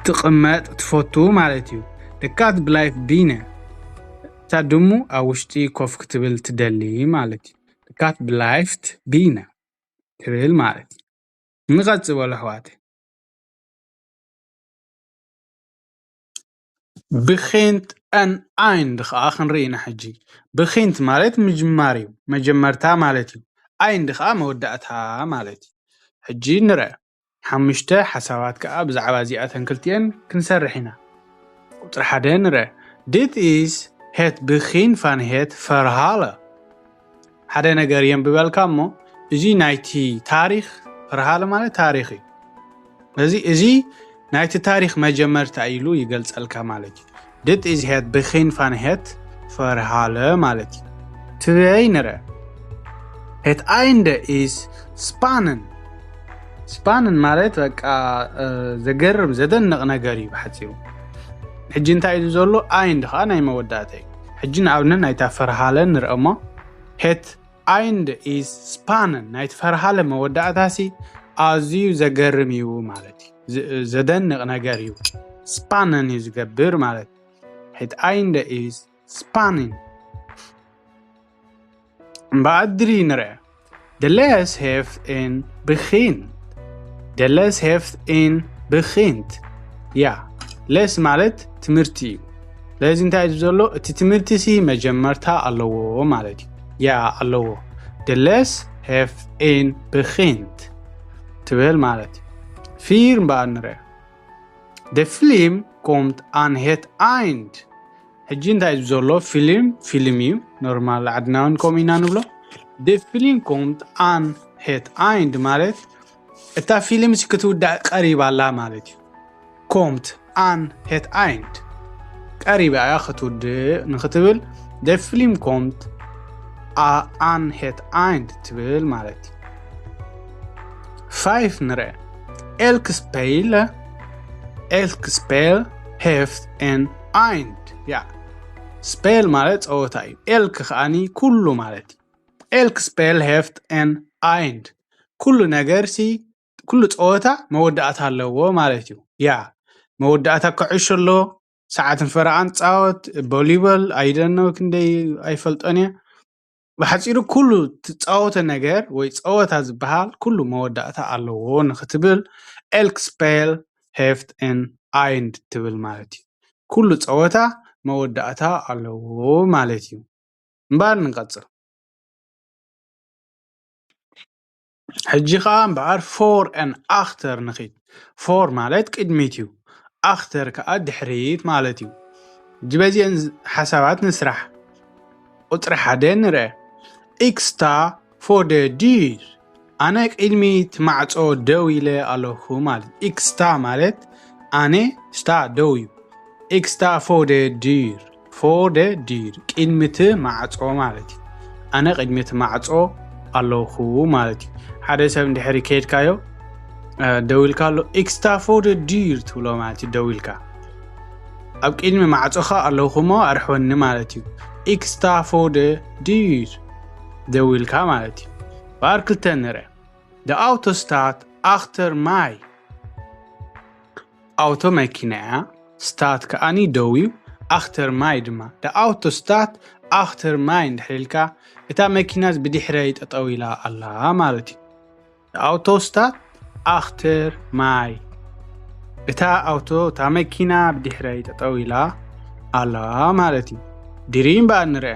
ትቕመጥ ትፈቱ ማለት እዩ። De kat blijft binnen። እታ ድሙ ኣብ ውሽጢ ኮፍ ክትብል ትደሊ ማለት እዩ። De kat blijft binnen። ትብል ማለት እዩ። ንቐጽል በሉ ኣሕዋት። ብኺንት ኣን ኣይንድ ኸዓ ክንርኢ ኢና ሕጂ። ብኺንት ማለት ምጅማር እዩ፣ መጀመርታ ማለት እዩ። ኣይንድ ኸዓ መወዳእታ ማለት እዩ። ሕጂ ንርአ። ሓሙሽተ ሓሳባት ከኣ ብዛዕባ እዚኣተን ክልቲኤን ክንሰርሕ ኢና። ቁጽሪ ሓደ ንርአ። Dit is het begin van het verhaal. ሓደ ነገር የንብበልካ እሞ፣ እዚ ናይቲ ታሪኽ፣ ፈርሃለ ማለት ታሪኽ እዩ። እዚ፣ እዚ ናይቲ ታሪኽ መጀመርታ ኢሉ ይገልጸልካ ማለት እዩ። Dit is het begin van het verhaal ማለት እዩ። ትበይ ንረ። Het einde is spannend. ስፓንን ማለት በቃ፣ እ፣ ዘገርም፣ ዘደንቕ ነገር እዩ ብሓጺሩ። ሕጂ እንታይ እዩ ዘሎ? ኣይንድ ኸዓ ናይ መወዳእታ እዩ። ሕጂ ንኣብነት ናይታ ፈርሃለ ንርአ እሞ፣ het einde is spannend፣ ናይቲ ፈርሃለ መወዳእታሲ ኣዝዩ ዘገርም እዩ ማለት እዩ። ዘ-፣ ዘደንቕ ነገር እዩ። ስፓንን እዩ ዝገብር ማለት። Het einde is spannend. እምበኣር ድሪ ንርአ። De les heeft een begin. De les heeft een begin. ያ፣ les ማለት ትምህርቲ እዩ። ስለዚ እንታይ እዩ ዘሎ? እቲ ትምህርቲ ሲ መጀመርታ ኣለዎ ማለት እዩ። ያ፣ ኣለዎ። De les heeft een begin ትብል ማለት እዩ። ፊር እምበኣር ንርአ። De film komt aan het eind. ሕጂ እንታይ እዩ ዘሎ? ፊልም፣ ፊልም እዩ። ኖርማል ዓድና እውን ከምኡ ኢና ንብሎ። De film komt aan het eind ማለት እታ ፊልም ሲ ክትውዳእ ቀሪባ ኣላ ማለት እዩ። Komt aan het eind፣ ቀሪባ እያ ክትውድእ ንክትብል፣ de film komt a-, aan het eind ትብል ማለት እዩ። ፋይፍ ንርአ። Elk spel, elk spel heeft een eind. ያ፣ ስፔል ማለት ጸወታ እዩ። ኤልክ ከኣኒ ኩሉ ማለት እዩ። Elk spel heeft een eind. ኩሉ ነገር ሲ፣ ኩሉ ጸወታ መወዳእታ ኣለዎ ማለት እዩ። ያ፣ መወዳእታ ክዕሾ ኣሎ፣ ሰዓትን ፈረቓን ጻወት፣ ቮሊቦል፣ ኣይደኖ ክንደይ ኣይፈልጦን እየ። ብሓጺሩ ኩሉ ትጻወቶ ነገር ወይ ጸወታ ዝበሃል ኩሉ መወዳእታ ኣለዎ ንክትብል፣ elk spel heeft een eind ትብል ማለት እዩ። ኩሉ ጸወታ መወዳእታ ኣለዎ ማለት እዩ። እምበኣር ንቀጽል። ሕጂ ኸዓ እምበኣር ፎር ን ኣኽተር ንኺድ። ፎር ማለት ቅድሚት እዩ። ኣኽተር ከኣ ድሕሪት ማለት እዩ። ሕጂ በዚአን ዝ-፣ ሓሳባት ንስራሕ። ቁጽሪ ሓደ ንርአ። Ik sta voor de deur. ኣነ ቅድሚት ማዕጾ ደው ኢለ ኣለኹ ማለት። Ik sta ማለት ኣነ፣ ስታ ደው እዩ። Ik sta voor de deur. Voor de deur፣ ቅድሚ እቲ ማዕጾ ማለት እዩ። ኣነ ቅድሚ እቲ ማዕጾ ኣለኹ ማለት እዩ። ሓደ ሰብ እንድሕሪ ከይድካዮ፣ እ፣ ደው ኢልካ ኣሎ፣ Ik sta voor de deur ትብሎ ማለት እዩ። ደው ኢልካ ኣብ ቅድሚ ማዕጾኻ ኣለኹ እሞ ኣርሕወኒ ማለት እዩ። Ik sta voor de deur፣ ደው ኢልካ ማለት እዩ። እምበኣር ክልተ ንርአ። De auto staat achter mij. ኣውቶ መኪና እያ። ስታት ከኣኒ ደው እዩ። ኣኽተር ማይ ድማ። De auto staat achter mij እንድሕር ኢልካ፣ እታ መኪናስ ብድሕረይ ጠጠው ኢላ ኣላ ማለት እዩ። De auto staat achter mij. እታ ኣውቶ፣ እታ መኪና ብድሕረይ ጠጠው ኢላ ኣላ ማለት እዩ። ድሪም እምበኣር ንርአ።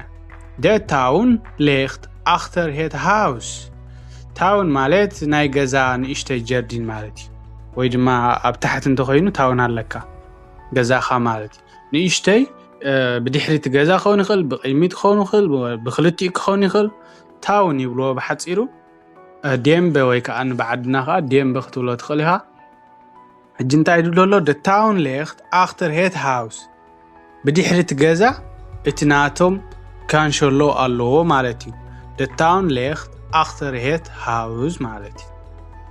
De tuin ligt achter het huis. ታውን ማለት ናይ ገዛ ንእሽተይ ጀርዲን ማለት እዩ። ወይ ድማ ኣብ ታሕቲ እንተኾይኑ ታውን ኣለካ ገዛኻ ማለት እዩ። ንእሽተይ፣ እ፣ ብድሕሪት ገዛ ክኸውን ይኽእል፣ ብቕድሚት ክኸውን ይኽእል፣ ብክልቲኡ ክኸውን ይኽእል። ታውን ይብልዎ ብሓጺሩ። እ፣ ዴምበ ወይ ከዓ ንብዓድና ከዓ ዴምበ ክትብሎ ትኽእል ኢኻ። ሕጂ እንታይ ኢሉ ዘሎ? De tuin ligt achter het huis. ብድሕሪ እቲ ገዛ እቲ ናቶም ካንሸሎ ኣለዎ ማለት እዩ። De tuin ligt achter het huis ማለት እዩ።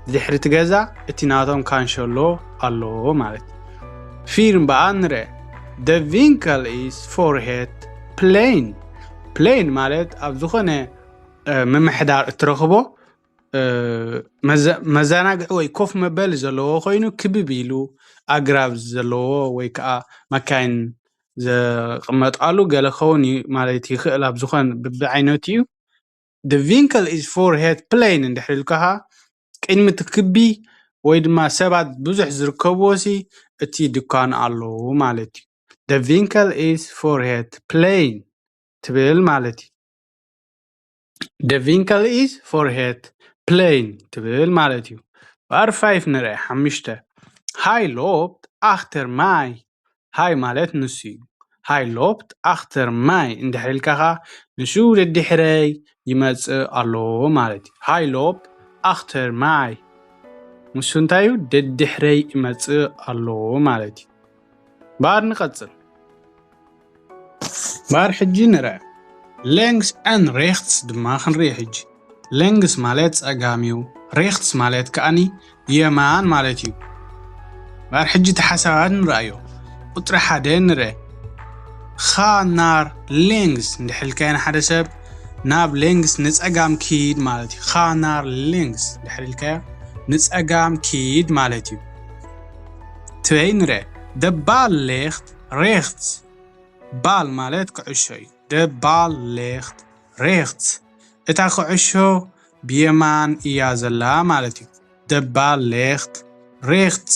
ብድሕሪ እቲ ገዛ እቲ ናቶም ካንሸሎ ኣለዎ ማለት እዩ። ፊር እምበኣር ንርአ። De winkel is voor het plein. ፕሌን ማለት ኣብ ዝኾነ፣ እ፣ ምምሕዳር እትረኽቦ፣ እ፣ መዘ-፣ መዘናግዒ ወይ ኮፍ መበሊ ዘለዎ ኮይኑ ክብብ ኢሉ ኣግራብ ዘለዎ ወይ ከዓ መካይን ዘቕመጣሉ ገለ ክኸውን ዩ-፣ ማለት ይኽእል። ኣብ ዝኾነ ብብዓይነቱ እዩ። The winkel is voor het plein እንድሕር ኢልካ ኸዓ ቅድሚ እቲ ክቢ ወይ ድማ ሰባት ብዙሕ ዝርከብዎ ሲ እቲ ድኳን ኣሎ ማለት እዩ። The winkel is voor het plein ትብል ማለት እዩ። The winkel is voor het plein ትብል ማለት እዩ። ባር ፋይፍ ንርአ ሓሙሽተ። Hij loopt achter mij. Hij ማለት ንሱ እዩ። Hij loopt achter mij እንድሕር ኢልካ ኸዓ ንሱ ደድሕረይ ይመጽእ ኣሎ ማለት እዩ። Hij loopt achter mij ንሱ እንታይ እዩ? ደድሕረይ ይመጽእ ኣሎ ማለት እዩ። ባር ንቐጽል። ባር ሕጂ ንርአ። Links en rechts ድማ ክንርኢ ሕጂ። Links ማለት ጸጋም እዩ። Rechts ማለት ከኣኒ የማን ማለት እዩ። ባር ሕጂ እቲ ሓሳባት ንርኣዮ። ቁጽሪ ሓደ ንርአ። Ga naar links እንድሕር ኢልካዮ ንሓደ ሰብ ናብ links ንጸጋም ኪድ ማለት እዩ። Ga naar links እንድሕር ኢልካዮ ንጸጋም ኪድ ማለት እዩ። ትበይ ንርአ። De bal ligt rechts. Bal ማለት ኩዕሾ እዩ። De bal ligt rechts. እታ ኩዕሾ ብየማን እያ ዘላ ማለት እዩ። De bal ligt rechts.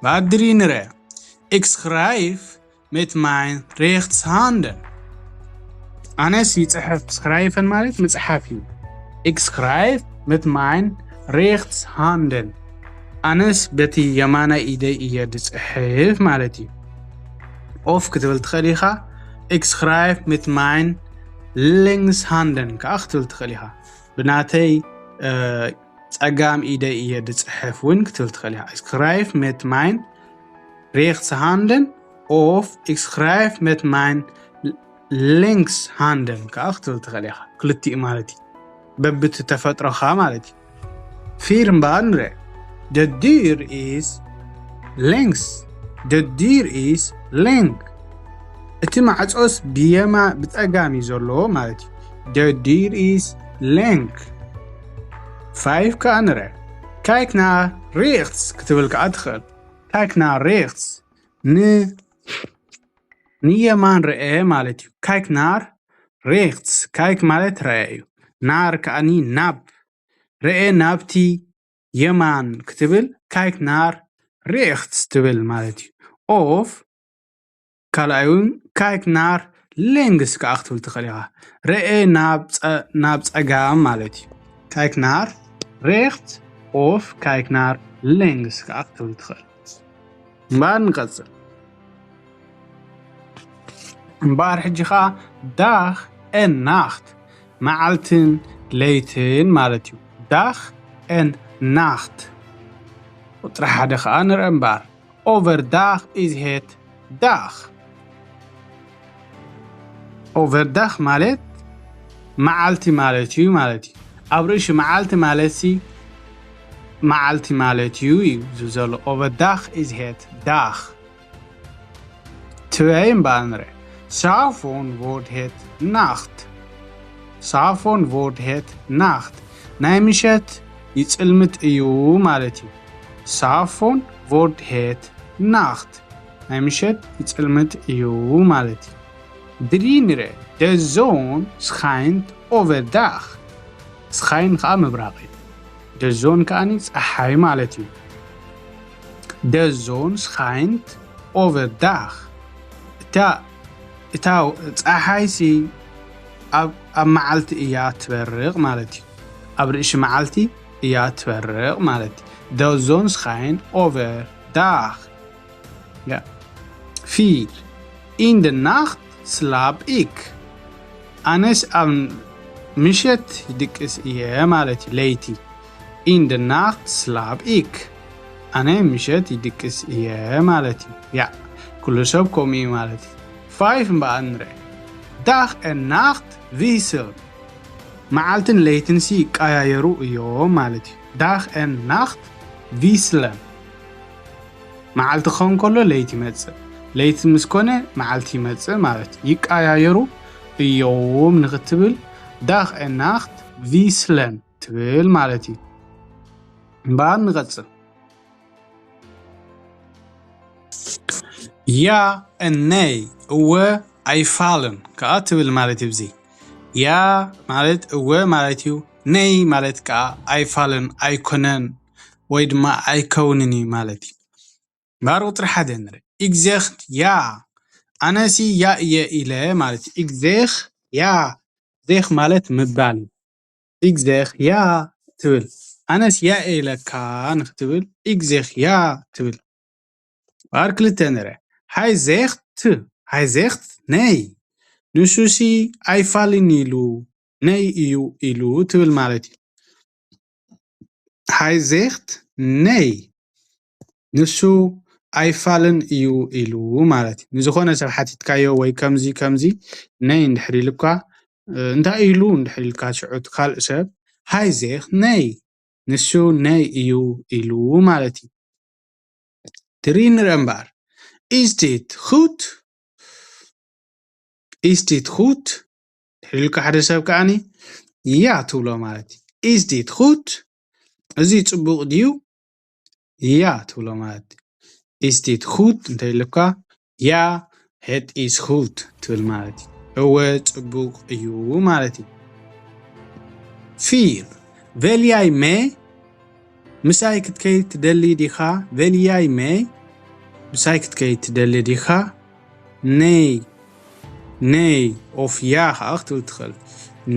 ባድሪ ንርአ። Ik schrijf met mijn rechtshanden. ኣነስ ይጽሕፍ፣ schrijven ማለት ምጽሓፍ እዩ። Ik schrijf met mijn rechtshanden. ኣነስ በቲ የማናይ ኢደይ እየ ዝጽሕፍ ማለት እዩ። Of ክትብል ትኽእል ኢኻ። Ik schrijf met mijn linkshanden ከኣ ክትብል ትኽእል ኢኻ። ብናተይ ጸጋም ኢደይ እየ ዝጽሕፍ እውን ክትብል ትኽእል ኢኻ። Ik schrijf met mijn rechtshanden of ik schrijf met mijn linkshanden ከኣ ክትብል ትኽእል ኢኻ። ክልቲኡ ማለት እዩ። በብቲ ተፈጥሮኻ ማለት እዩ። ፊር እምበኣር ንርአ። De deur is links. De deur is link. እቲ ማዕጾስ ብየማ ብጸጋም እዩ ዘሎ ማለት እዩ። De deur is link. ፋይፍ ከኣ ንርአ። Kijk naar rechts ክትብል ከኣ ትኽእል። Kijk naar rechts ን ንየማን ርአ ማለት እዩ። Kijk naar rechts. Kijk ማለት ርአ እዩ። Naar ከኣኒ ናብ። ርአ ናብቲ የማን ክትብል kijk naar rechts ትብል ማለት እዩ። Of ካልኣይ እውን kijk naar links ከኣ ክትብል ትኽእል ኢኻ። ርአ ናብ ጸ- ናብ ጸጋም ማለት እዩ። Kijk naar rechts of kijk naar links ከኣ ክትብል ትኽእል። እምበኣር ንቐጽል። እምበኣር ሕጂ ኸኣ dag en nacht መዓልትን ለይትን ማለት እዩ። Dag en nacht። ቁጽሪ ሓደ ኸኣ ንርአ እምበኣር። Overdag is het dag. Overdag ማለት መዓልቲ ማለት እዩ ማለት እዩ። ኣብ ርእሲ መዓልቲ ማለት ሲ መዓልቲ ማለት እዩ እዩ ዝብል ዘሎ። Overdag is het dag. ትበይ እምበኣር ንርአ። S'avonds wordt het nacht. S'avonds wordt het nacht. ናይ ምሸት ይጽልምት እዩ ማለት እዩ። S'avonds wordt het nacht. ናይ ምሸት ይጽልምት እዩ ማለት እዩ። ድሪ ንርአ። De zon schijnt overdag. Schijn ከኣ ምብራቕ እዩ። De zon ከኣኒ ጸሓይ ማለት እዩ። De zon schijnt overdag. እታ እታ ጸሓይ ሲ ኣብ ኣብ መዓልቲ እያ ትበርቕ ማለት እዩ። ኣብ ርእሲ መዓልቲ እያ ትበርቕ ማለት እዩ። De zon schijnt overdag. Ja. ፊር. In de nacht slaap ik. ኣነስ ኣብ ምሸት ይድቅስ እየ ማለት እዩ። ለይቲ። In de nacht slaap ik. ኣነ ምሸት ይድቅስ እየ ማለት እዩ። ያ ኩሉ ሰብ ከምኡ እዩ ማለት እዩ። ፋይፍ እምበኣር ንርአ። Dag en nacht wisselen. መዓልትን ለይትን ሲ ይቀያየሩ እዮም ማለት እዩ። Dag en nacht wisselen. መዓልቲ ክኸውን ከሎ ለይቲ ይመጽእ፣ ለይቲ ምስ ኮነ መዓልቲ ይመጽእ ማለት እዩ። ይቀያየሩ እዮም ንክትብል dag en nacht wisselen ትብል ማለት እዩ። እምበኣር ንቐጽል። Ja en nee. እወ ኣይፋልን ከኣ ትብል ማለት እዩ። እዚ Ja ማለት እወ ማለት እዩ። Nein ማለት ከዓ ኣይፋልን ኣይኮነን ወይ ድማ ኣይከውንን እዩ ማለት እዩ። እምበኣር ቁፅሪ ሓደ ንርኢ። Ich sag ja፣ ኣነሲ ja እየ ኢለ ማለት እዩ። Ich sag ja፣ sag ማለት ምባል እዩ። Ich sag ja ትብል። ኣነስ ja እየ ኢለካ ንክትብል ich sag ja ትብል። እምበኣር ክልተ ንርአ። Hy zegt፣ hy zegt nein፣ ንሱሲ ኣይፋልን ኢሉ፣ nein እዩ ኢሉ ትብል ማለት እዩ። Hy zegt nein፣ ንሱ ኣይፋልን እዩ ኢሉ ማለት እዩ። ንዝኾነ ሰብ ሓቲትካዮ ወይ ከምዚ ከምዚ nein እንድሕር ኢሉካ፣ እ፣ እንታይ ኢሉ እንድሕር ኢልካ ሽዑ እቲ ካልእ ሰብ hy zegt nein፣ ንሱ nein እዩ ኢሉ ማለት እዩ። ትሪ ንርአ እምበኣር። Is dit goed? Is dit goed? ድሕሪ ኢልካ ሓደ ሰብ ከዓኒ ja ትብሎ ማለት እዩ። Is dit goed? እዚ ጽቡቕ ድዩ? Ja ትብሎ ማለት እዩ። Is dit goed? እንተ ኢሉካ ja, het is goed ትብል ማለት እዩ። እወ ጽቡቕ እዩ ማለት እዩ። ፊር፣ wil jij mee? ምሳይ ክትከይድ ትደሊ ዲኻ? Wil jij mee? ምሳይ ክትከይድ ትደሊ ዲኻ? Nein፣ nein of ja ከዓ ክትብል ትኽእል።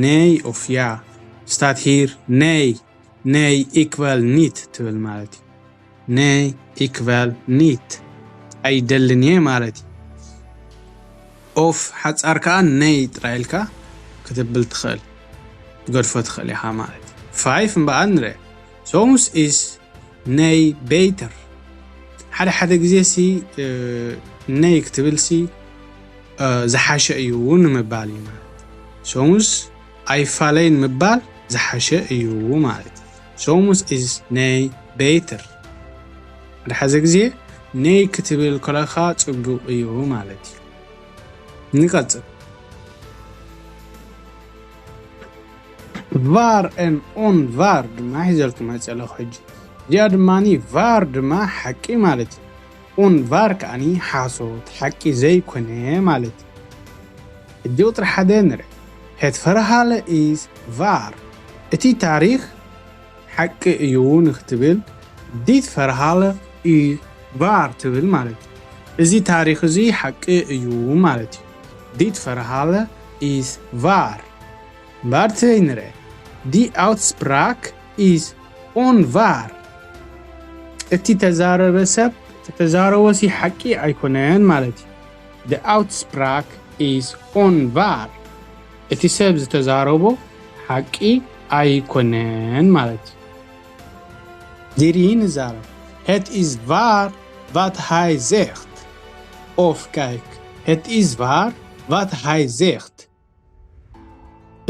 Nein of ja። Staat hier nein፣ nein ik wil niet ትብል ማለት እዩ። Nein ik wil niet፣ ኣይደልን እየ ማለት እዩ። Of ሓጻር ከዓ nein ጥራይ ኢልካ ክትብል ትኽእል፣ ትገድፎ ትኽእል ኢኻ ማለት እዩ። ፋይፍ እምበኣር ንርአ። Soms is nein beter። ሓደ ሓደ ግዜ ሲ፣ እ፣ nein ክትብል ሲ፣ እ፣ ዝሓሸ እዩ ንምባል እዩ ማለት። Soms ኣይፋለይን ምባል ዝሓሸ እዩ ማለት። Soms is nein beter። ሓደ ሓደ ግዜ nein ክትብል ከለኻ ጽቡቕ እዩ ማለት እዩ። ንቀጽል። Waar en onwaar ድማ ሒዘልኩም መጽእ ኣለኹ ሕጂ። እዚኣ ድማኒ waar ድማ ሓቂ ማለት እዩ። Onwaar ከኣኒ ሓሶት፣ ሓቂ ዘይኮነ ማለት እዩ። ሕጂ ቁጽሪ ሓደ ንርአ። Het verhaal is waar። እቲ ታሪኽ ሓቂ እዩ ንክትብል dit verhaal is waar ትብል ማለት እዩ። እዚ ታሪኽ እዚ ሓቂ እዩ ማለት እዩ። Dit verhaal is waar። እምበኣር ትበይ ንርአ። Die uitspraak is onwaar። እቲ ተዛረበ ሰብ ዝተዛረቦ ሲ ሓቂ ኣይኮነን ማለት እዩ። De uitspraak is onwaar። እቲ ሰብ ዝተዛረቦ ሓቂ ኣይኮነን ማለት እዩ። ድሪ ንዛረብ። Het is waar wat hij zegt። Of kijk, het is waar wat hij zegt።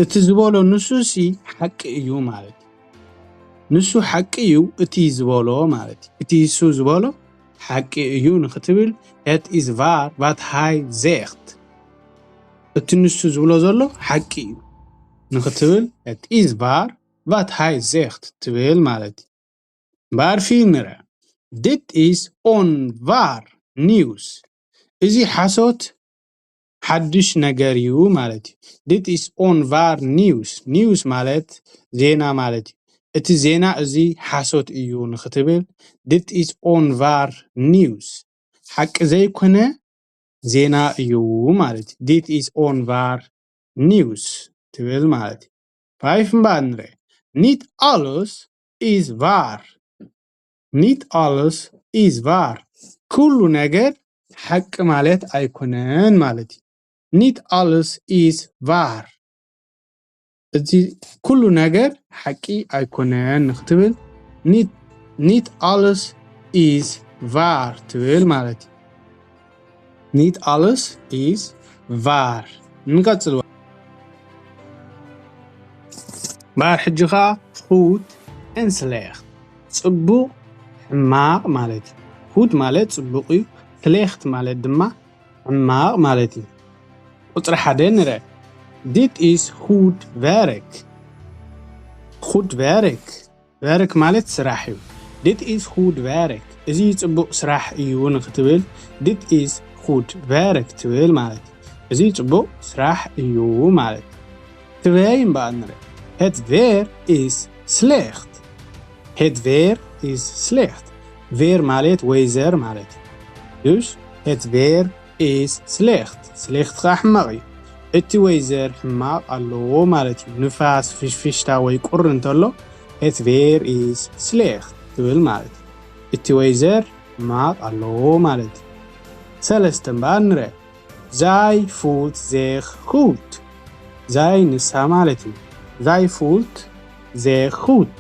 እቲ ዝበሎ ንሱ ሲ ሓቂ እዩ ማለት እዩ። ንሱ ሓቂ እዩ እቲ ዝበሎ ማለት እዩ። እቲ እሱ ዝበሎ ሓቂ እዩ ንክትብል het is waar wat hij zegt። እቲ ንሱ ዝብሎ ዘሎ ሓቂ እዩ ንክትብል het is waar wat hij zegt ትብል ማለት እዩ። እምበኣር ፊ ንርአ። Dit is onwaar nieuws። እዚ ሓሶት ሓድሽ ነገር እዩ ማለት እዩ። Dit is onwaar nieuws። Nieuws ማለት ዜና ማለት እዩ። እቲ ዜና እዚ ሓሶት እዩ ንክትብል dit is onwaar nieuws። ሓቂ ዘይኮነ ዜና እዩ ማለት እዩ። Dit is onwaar nieuws ትብል ማለት እዩ። ፋይፍ እምበኣር ንርአ። Niet alles is waar። Niet alles is waar። ኩሉ ነገር ሓቂ ማለት ኣይኮነን ማለት እዩ። Niet alles is waar። እቲ ኩሉ ነገር ሓቂ ኣይኮነን ንክትብል niet, niet alles is waar ትብል ማለት እዩ። Niet alles is waar። ንቀጽል። እምበኣር ሕጂ ኸዓ goed en slecht፣ ጽቡቕ ሕማቕ ማለት እዩ። Goed ማለት ጽቡቕ እዩ፣ slecht ማለት ድማ ሕማቕ ማለት እዩ። ቁጽሪ ሓደ ንርአ። Dit is goed werk። Goed werk። Werk ማለት ስራሕ እዩ። Dit is goed werk። እዚ ጽቡቕ ስራሕ እዩ ንክትብል dit is goed werk ትብል ማለት እዩ። እዚ ጽቡቕ ስራሕ እዩ ማለት እዩ። ትበይ እምበኣር ንረ። Het weer is slecht. Het weer is slecht. ቬር ማለት ወይዘር ማለት እዩ። Dus het weer is slecht. Slecht ከዓ ሕማቕ እዩ። እቲ ወይዘር ሕማቕ ኣለዎ ማለት እዩ። ንፋስ፣ ፍሽፍሽታ ወይ ቁሪ እንተሎ het weer is slecht ትብል ማለት እዩ። እቲ ወይዘር ሕማቕ ኣለዎ ማለት እዩ። ሰለስተ እምበኣር ንረ። Zij voelt zich goed. Zij ንሳ ማለት እዩ። Zij voelt zich goed.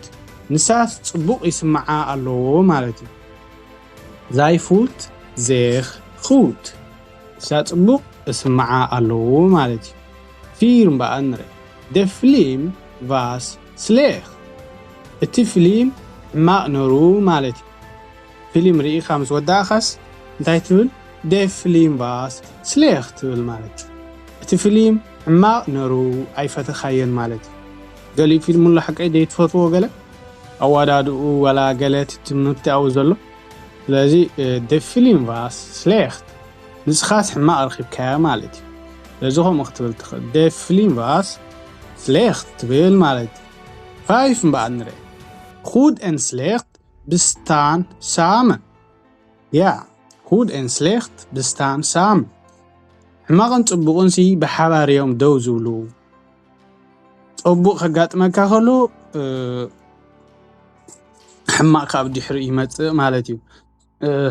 ንሳስ ጽቡቕ ይስምዓ ኣለዎ ማለት እዩ። Zij voelt zich goed. ንሳ ጽቡቕ ይስምዓ ኣለዎ ማለት እዩ። ፊር እምበኣር ንረ። De film was slecht. እቲ ፊልም ሕማቕ ነሩ ማለት እዩ። ፊልም ርኢኻ ምስ ወዳእኻስ እንታይ ትብል? De film was slecht ትብል ማለት እዩ። እቲ ፊልም ሕማቕ ነሩ ኣይፈተኻዮን ማለት እዩ። ገሊኡ ፊልም ኣሎ ሓቀይ ዘይትፈትዎ ገለ ኣዋዳድኡ ዋላ ገለ እቲ ትምህርቲ ኣብኡ ዘሎ። ስለዚ de film was slecht ንስኻስ ሕማቕ ረኺብካያ ማለት እዩ። ስለዚ ከምኡ ክትብል ትኽእል። De film was slecht ትብል ማለት እዩ። ፋይፍ እምበኣር ንረ። Goed en slecht bestaan samen. Ja, goed en slecht bestaan samen. ሕማቕን ጽቡቕን ሲ ብሓባር እዮም ደው ዝብሉ። ጽቡቕ ከጋጥመካ ከሎ ሕማቕ ካብ ድሕሪኡ ይመጽእ ማለት እዩ።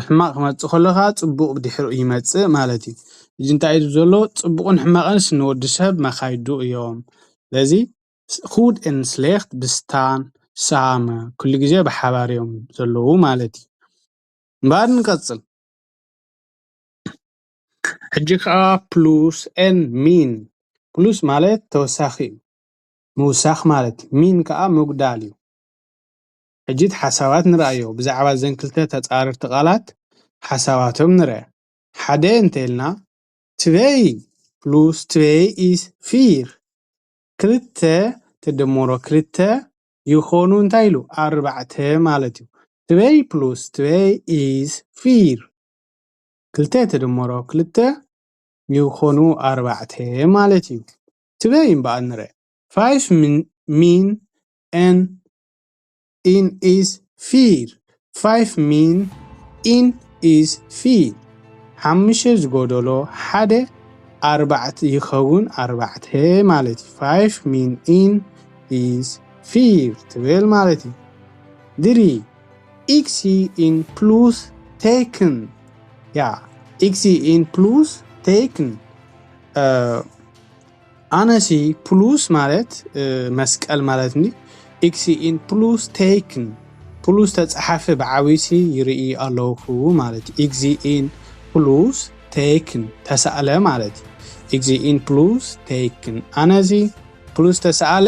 ሕማቕ ክመጽእ ከሎ ከዓ ጽቡቕ ብድሕሪኡ ይመጽእ ማለት እዩ። እዚ እንታይ እዩ ዘሎ? ጽቡቕን ሕማቕንስ ንወዲ ሰብ መኻይዱ እዮም። ስለዚ Goed en slecht bestaan samen. ኩሉ ግዜ ብሓባር እዮም ዘለዉ ማለት እዩ። እምበኣር ንቀጽል። ሕጂ ከዓ ፕሉስ ኤን ሚን። ፕሉስ ማለት ተወሳኺ እዩ፣ ምውሳኽ ማለት እዩ። ሚን ከዓ ምጉዳል እዩ። ሕጂ እቲ ሓሳባት ንርኣዮ። ብዛዕባ እዘን ክልተ ተጻረርቲ ቃላት ሓሳባቶም ንርአ። ሓደ እንተልና ትበይ ፕሉስ ትበይ ኢስ ፊር። ክልተ ተደመሮ ክልተ ይኾኑ እንታይ ኢሉ? ኣርባዕተ ማለት እዩ። ትበይ ፕሉስ ትበይ ኢስ ፊር። ክልተ ተደመሮ ክልተ ይኾኑ ኣርባዕተ ማለት እዩ። ትበይ እምበኣር ንረ። ፋይፍ ሚን ኤን ኢን ኢስ ፊር። ፋይፍ ሚን ኢን ኢስ ፊር። ሓሙሽተ ዝጎደሎ ሓደ ኣርባዕተ ይኸውን ኣርባዕተ ማለት እዩ። ፋይፍ ሚን ኢን ኢስ ፊር ትብል ማለት እዩ። ድሪ ኢክሲ ኢን ፕሉስ ቴክን። ያ ኢክሲ ኢን ፕሉስ ቴክን። ኣነሲ ፕሉስ ማለት መስቀል ማለት ኒ። ኢክሲ ኢን ፕሉስ ቴክን። ፕሉስ ተጻሓፈ ብዓብይሲ ይርኢ ኣለኹ ማለት ኢክዚ ኢን ፕሉስ ቴክን ተሳእለ ማለት ኢክዚ ኢን ፕሉስ ቴክን። ኣነሲ ፕሉስ ተሳእለ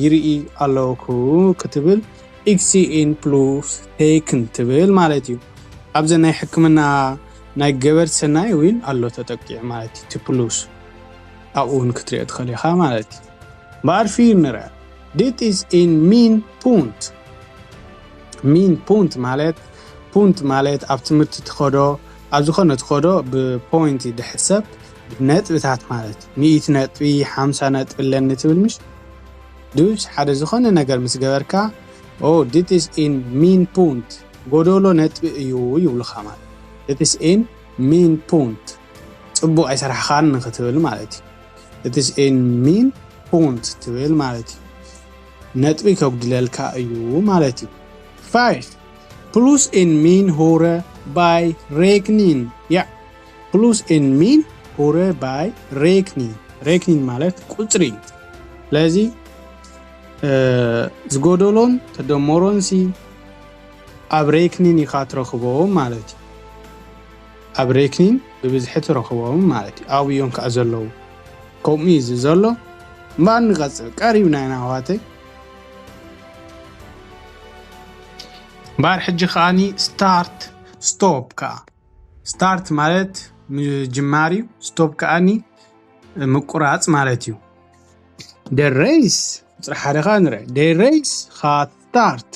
ይርኢ ኣለኹ ክትብል ኢክሲ ኢን ፕሉስ ቴክን ትብል ማለት እዩ። ኣብዚ ናይ ሕክምና ናይ ገበር ሰናይ እውን ኣሎ ተጠቂዑ ማለት እዩ። እቲ ፕሉስ ኣብኡ እውን ክትሪኦ ትኽእል ኢኻ ማለት እዩ። እምበኣር ፊር ንርአ። ዲት ኢስ ኢን ሚን ፑንት። ሚን ፑንት ማለት ፑንት ማለት ኣብ ትምህርቲ ትኸዶ ኣብ ዝኾነ ትኸዶ ብፖይንት ድሕሰብ ነጥብታት ማለት እዩ። ሚእቲ ነጥቢ ሓምሳ ነጥቢ ኣለኒ ትብል ምሽ ዱስ ሓደ ዝኾነ ነገር ምስ ገበርካ ኦ ዲት ኢስ ኢን ሚን ፑንት ጎደሎ ነጥቢ እዩ ይብሉኻ ማለት ኢት ኢስ ኢን ሚን ፑንት ጽቡቕ ኣይሰራሕኻን ንክትብል ማለት እዩ። ኢት ኢስ ኢን ሚን ፑንት ትብል ማለት እዩ። ነጥቢ ከጉድለልካ እዩ ማለት እዩ። ፋይፍ ፕሉስ ኢን ሚን ሆረ ባይ ሬክኒን። ያ ፕሉስ ኢን ሚን ሆረ ባይ ሬክኒን። ሬክኒን ማለት ቁፅሪ እዩ። ስለዚ ዝጎደሎን ተደመሮን ሲ ኣብ ሬክኒን ኢኻ ትረኽቦም ማለት እዩ። ኣብ ሬክኒን ብብዝሒ ትረኽቦም ማለት እዩ። ኣብኡ እዮም ከዓ ዘለዉ። ከምኡ እዩ እዚ ዘሎ። እምበኣር ንቐፅል። ቀሪብና ኢና ኣሕዋተይ። እምበኣር ሕጂ ከዓኒ ስታርት ስቶፕ ከዓ። ስታርት ማለት ምጅማር እዩ። ስቶፕ ከዓኒ ምቁራፅ ማለት እዩ። ደረይስ ቁፅሪ ሓደ ከዓ ንረ ደረይስ ኻት ስታርት።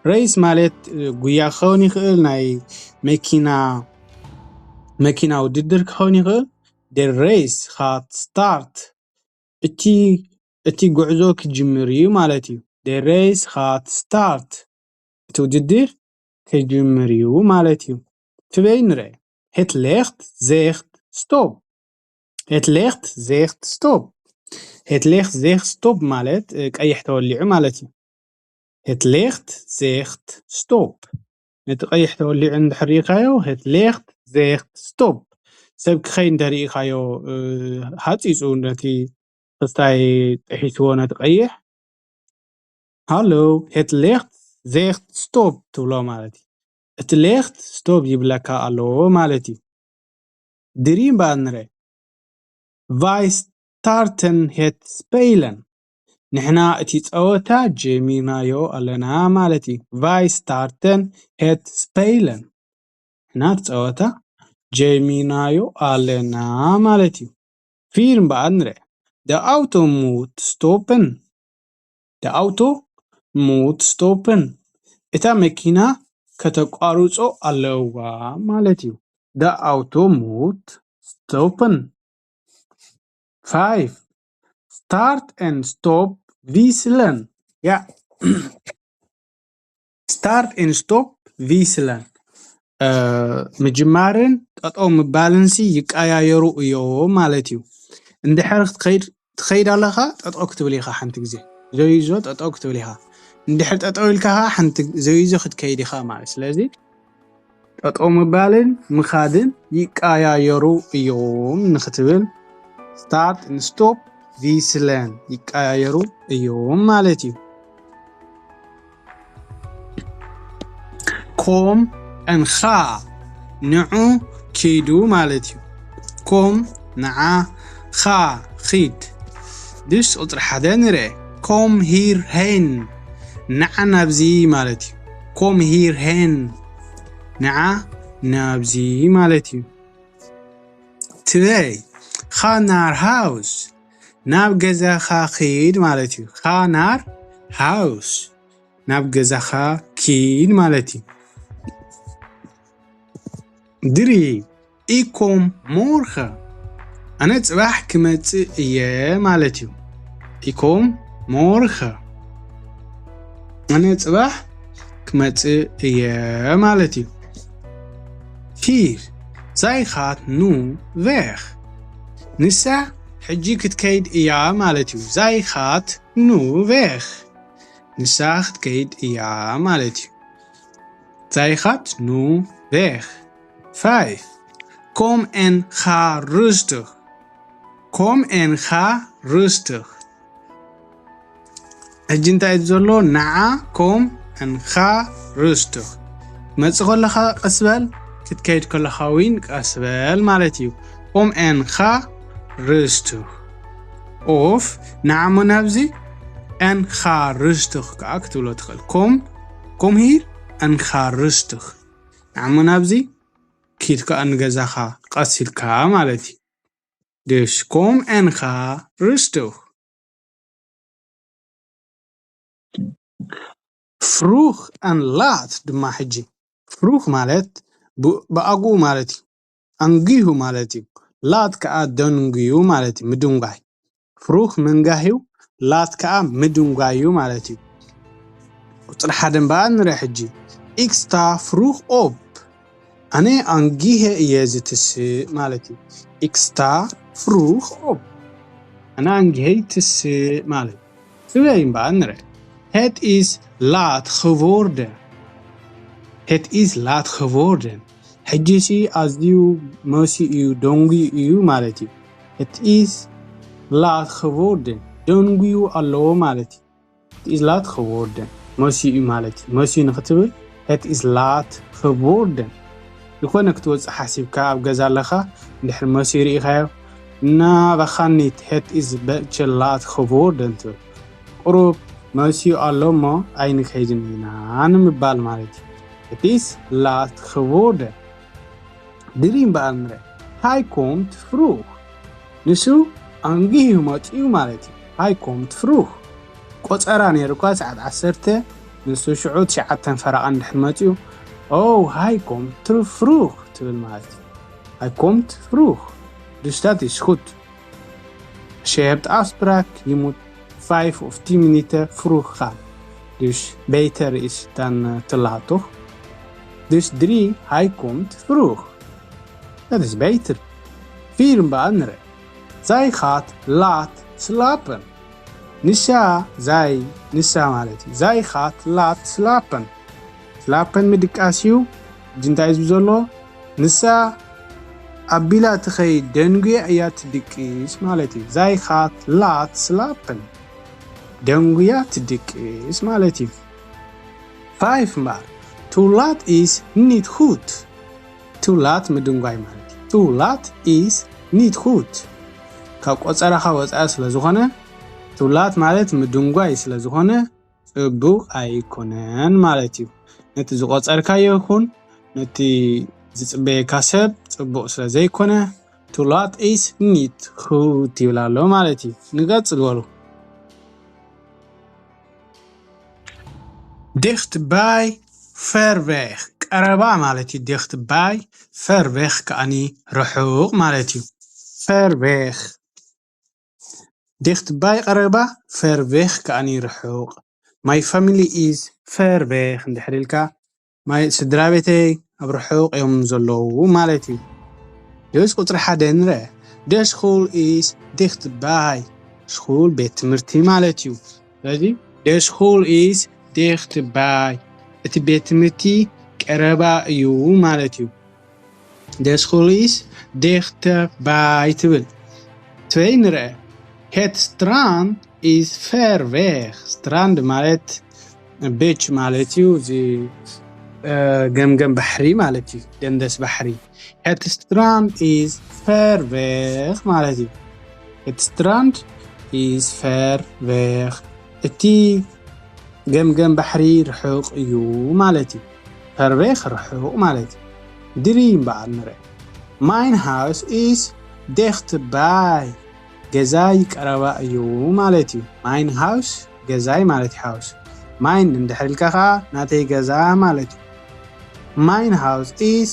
ሬስ ማለት ጉያ ክኸውን ይኽእል፣ ናይ መኪና መኪና ውድድር ክኸውን ይኽእል። ደረይስ ኻት ስታርት። እቲ እቲ ጉዕዞ ክጅምር እዩ ማለት እዩ። De reis gaat start። እቲ ውድድር ክጅምር እዩ ማለት እዩ። ትበይ ንረ Het licht zegt stop. Het licht zegt stop. Het licht zegt stop ማለት ቀይሕ ተወሊዑ ማለት እዩ። Het licht zegt stop። ነቲ ቀይሕ ተወሊዑ እንድሕር ርኢኻዮ Het licht zegt stop። ሰብ ክኸይ እንተርኢኻዮ ሃፂፁ ነቲ ክስታይ ጥሒስዎ ነቲ ቀይሕ Hallo, het licht zegt stop ትብሎ ማለት እዩ። እቲ ሌኽት ስቶፕ ይብለካ ኣሎ ማለት እዩ። ድሪም ባንረ Wij starten het spelen. ንሕና እቲ ጸወታ ጀሚርናዮ ኣለና ማለት እዩ። Wij starten het spelen. ንሕና እቲ ጸወታ ጀሚርናዮ ኣለና ማለት እዩ። ፊልም በኣል ንርአ። De auto moet stoppen. De auto moet stoppen. እታ መኪና ከተቋርጾ ኣለዋ ማለት እዩ። De auto moet stoppen. Vijf. Start en stop wisselen. Ja. Start en stop wisselen. ምጅማርን ጠጠው ምባልንሲ ይቀያየሩ እዮም ማለት እዩ። እንድሕር ክትኸይድ ትኸይድ ኣለኻ ጠጠው ክትብል ኢኻ ሓንቲ ግዜ ዘይዞ ጠጠው ክትብል ኢኻ። እንድሕር ጠጠው ኢልካ ኸዓ ሓንቲ ዘይዞ ክትከይድ ኢኻ ማለት። ስለዚ ጠጠው ምባልን ምኻድን ይቀያየሩ እዮም ንክትብል start and stop wisselen ይቀያየሩ እዮም ማለት እዩ። Kom en ga ንዑ ኪዱ ማለት እዩ። Kom ንዓ፣ ga ኺድ። Dus ቁፅሪ ሓደ ንርአ። Kom hierheen ንዓ ናብዚ ማለት እዩ። Kom hierheen ንዓ ናብዚ ማለት እዩ። Twee. Ga naar huis ናብ ገዛኻ ኺድ ማለት እዩ። Ga naar huis ናብ ገዛኻ ኪድ ማለት እዩ። Drie. Ik kom morgen ኣነ ፅባሕ ክመፅእ እየ ማለት እዩ። Ik kom morgen ኣነ ፅባሕ ክመፅእ እየ ማለት እዩ። Vier. Zij gaat nu weg ንሳ ሕጂ ክትከይድ እያ ማለት እዩ። Zij gaat nu weg ንሳ ክትከይድ እያ ማለት እዩ። Zij gaat nu weg. Vijf. Kom en ga rustig. Kom en ga rustig. ሕጂ እንታይ እዩ ዘሎ? ንዓ kom en ga rustig። መጽእ ከለኻ ቀስ በል፣ ክትከይድ ከለኻ እውን ቀስ በል ማለት እዩ። Kom en ga rustig. Of ንዓ እሞ ናብዚ en ga rustig ከዓ ክትብሎ ትኽእል። Kom, kom hier en ga rustig. ንዓ እሞ ናብዚ ኪድ ከዓ ንገዛኻ ቀስ ኢልካ ማለት እዩ። Dus kom en ga rustig. Vroeg en laat ድማ ሕጂ vroeg ማለት ብኣግኡ ማለት እዩ። ኣንጊሁ ማለት እዩ። Laat ከዓ ደንጉዩ ማለት እዩ። ምድንጓይ። Vroeg ምንጋህ እዩ። Laat ከዓ ምድንጓይ እዩ ማለት እዩ። ቁፅሪ ሓደ እምበኣር ንርኢ ሕጂ። Ik sta vroeg op ኣነ ኣንጊሀ እየ ዝትስእ ማለት እዩ። Ik sta vroeg op ኣነ ኣንጊሀ ይትስእ ማለት እዩ። ትበይ እምበኣር ንርኢ። Het is laat geworden. Het is laat geworden. ሕጂሲ ኣዝዩ መሲኡ እዩ፣ ደንጉዩ እዩ ማለት እዩ። Het is laat geworden ደንጉዩ ኣሎ ማለት እዩ። Het is laat geworden መሲኡ ማለት እዩ። መሲኡ ንክትብል het is laat geworden ዝኾነ ክትወፅእ ሓሲብካ ኣብ ገዛ ኣለኻ እንድሕር መሲኡ ርኢኻዮ እና በኻኒት het is beetje laat geworden ትብል ቁሩብ መሲኡ ኣሎ እሞ ኣይንከይድን ኢና ንምባል ማለት እዩ። Het is laat geworden ድሪም በኣል ንረ Hij komt vroeg ንሱ ኣንጊሁ መፂኡ ማለት እዩ። Hij komt vroeg ቆፀራ ነይሩ እኳ ሰዓት ዓሰርተ ንሱ ሽዑ ትሽዓተን ፈረቓ እንድሕር መፂኡ Oh, hij komt vroeg ትብል ማለት እዩ። Hij komt vroeg Dus dat is goed. Als je hebt afspraak, je moet vijf of tien minuten vroeg gaan. Dus beter is dan uh, te laat, toch? Dus drie, hij komt vroeg. Dat is beter. Vier, een andere. Zij gaat laat slapen. Nisa, zij, Nisa ማለት እዩ. Zij gaat laat slapen. Slapen ምድቃስ እዩ። እንታይ እዩ ዘሎ? ንሳ ኣቢላ ትኸይድ፣ ደንጉያ እያ ትድቅስ ማለት እዩ። Zij gaat laat slapen. ደንጉያ ትድቅስ ማለት እዩ። Vijf maar. Te laat is niet goed. Te laat ምድንጓይ ማለት እዩ። Te laat is niet goed. ካብ ቆጸራኻ ወጻኢ ስለ ዝኾነ፣ te laat ማለት ምድንጓይ ስለ ዝኾነ፣ ጽቡቕ ኣይኮነን ማለት እዩ። ነቲ ዝቆጸርካዮ ይኹን ነቲ ዝጽበየካ ሰብ ጽቡቕ ስለ ዘይኮነ፣ te laat is niet goed ይብል ኣሎ ማለት እዩ። ንቀጽል በሉ። Dichtbij, ver weg፣ ቀረባ ማለት እዩ። Dichtbij, ver weg ከኣኒ ርሑቕ ማለት እዩ። Ver weg። Dichtbij ቀረባ፣ ver weg ከኣኒ ርሑቕ። My family is ver weg እንድሕር ኢልካ፣ my ስድራ ቤተይ ኣብ ርሑቕ እዮም ዘለዉ ማለት እዩ። Dus ቁጽሪ ሓደ ንርአ። De school is dichtbij. ስኹል ቤት ትምህርቲ ማለት እዩ። ስለዚ de school is dichtbij፣ እቲ ቤት ትምህርቲ ቀረባ እዩ ማለት እዩ። De school is dichtbij ትብል። Twee ንርአ። Het strand is ver weg. Strand ማለት beach ማለት እዩ። እዚ ገምገም ባሕሪ ማለት እዩ። ደንደስ ባሕሪ። Het strand is ver weg ማለት እዩ። Het strand is ver weg። እቲ ገምገም ባሕሪ ርሑቕ እዩ ማለት እዩ። Ver weg ርሑቕ ማለት እዩ። Drie እምበኣር ንርአ። Mijn huis is dichtbij. ገዛይ ቀረባ እዩ ማለት እዩ። Mijn huis ገዛይ ማለት እዩ። Huis። Mijn እንድሕር ኢልካ ኸዓ ናተይ ገዛ ማለት እዩ። Mijn huis is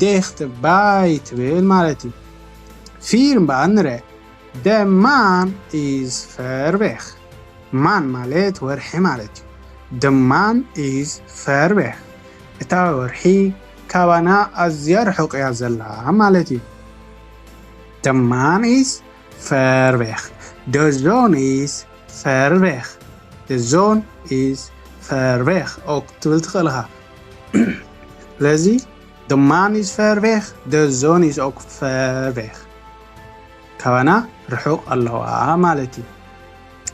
dichtbij ትብል ማለት እዩ። Vier እምበኣር ንርአ። De maan is ver weg. Maan ማለት ወርሒ ማለት እዩ። De maan is ver weg. እታ ወርሒ ካባና ኣዝያ ርሑቕ እያ ዘላ ማለት እዩ። De maan is ver weg. De zon is ver weg. De zon is ver weg. ኦክ ትብል ትኽእል ኢኻ። ስለዚ de maan is ver weg. De zon is ook ver weg. ካባና ርሑቕ ኣለዋ ማለት እዩ።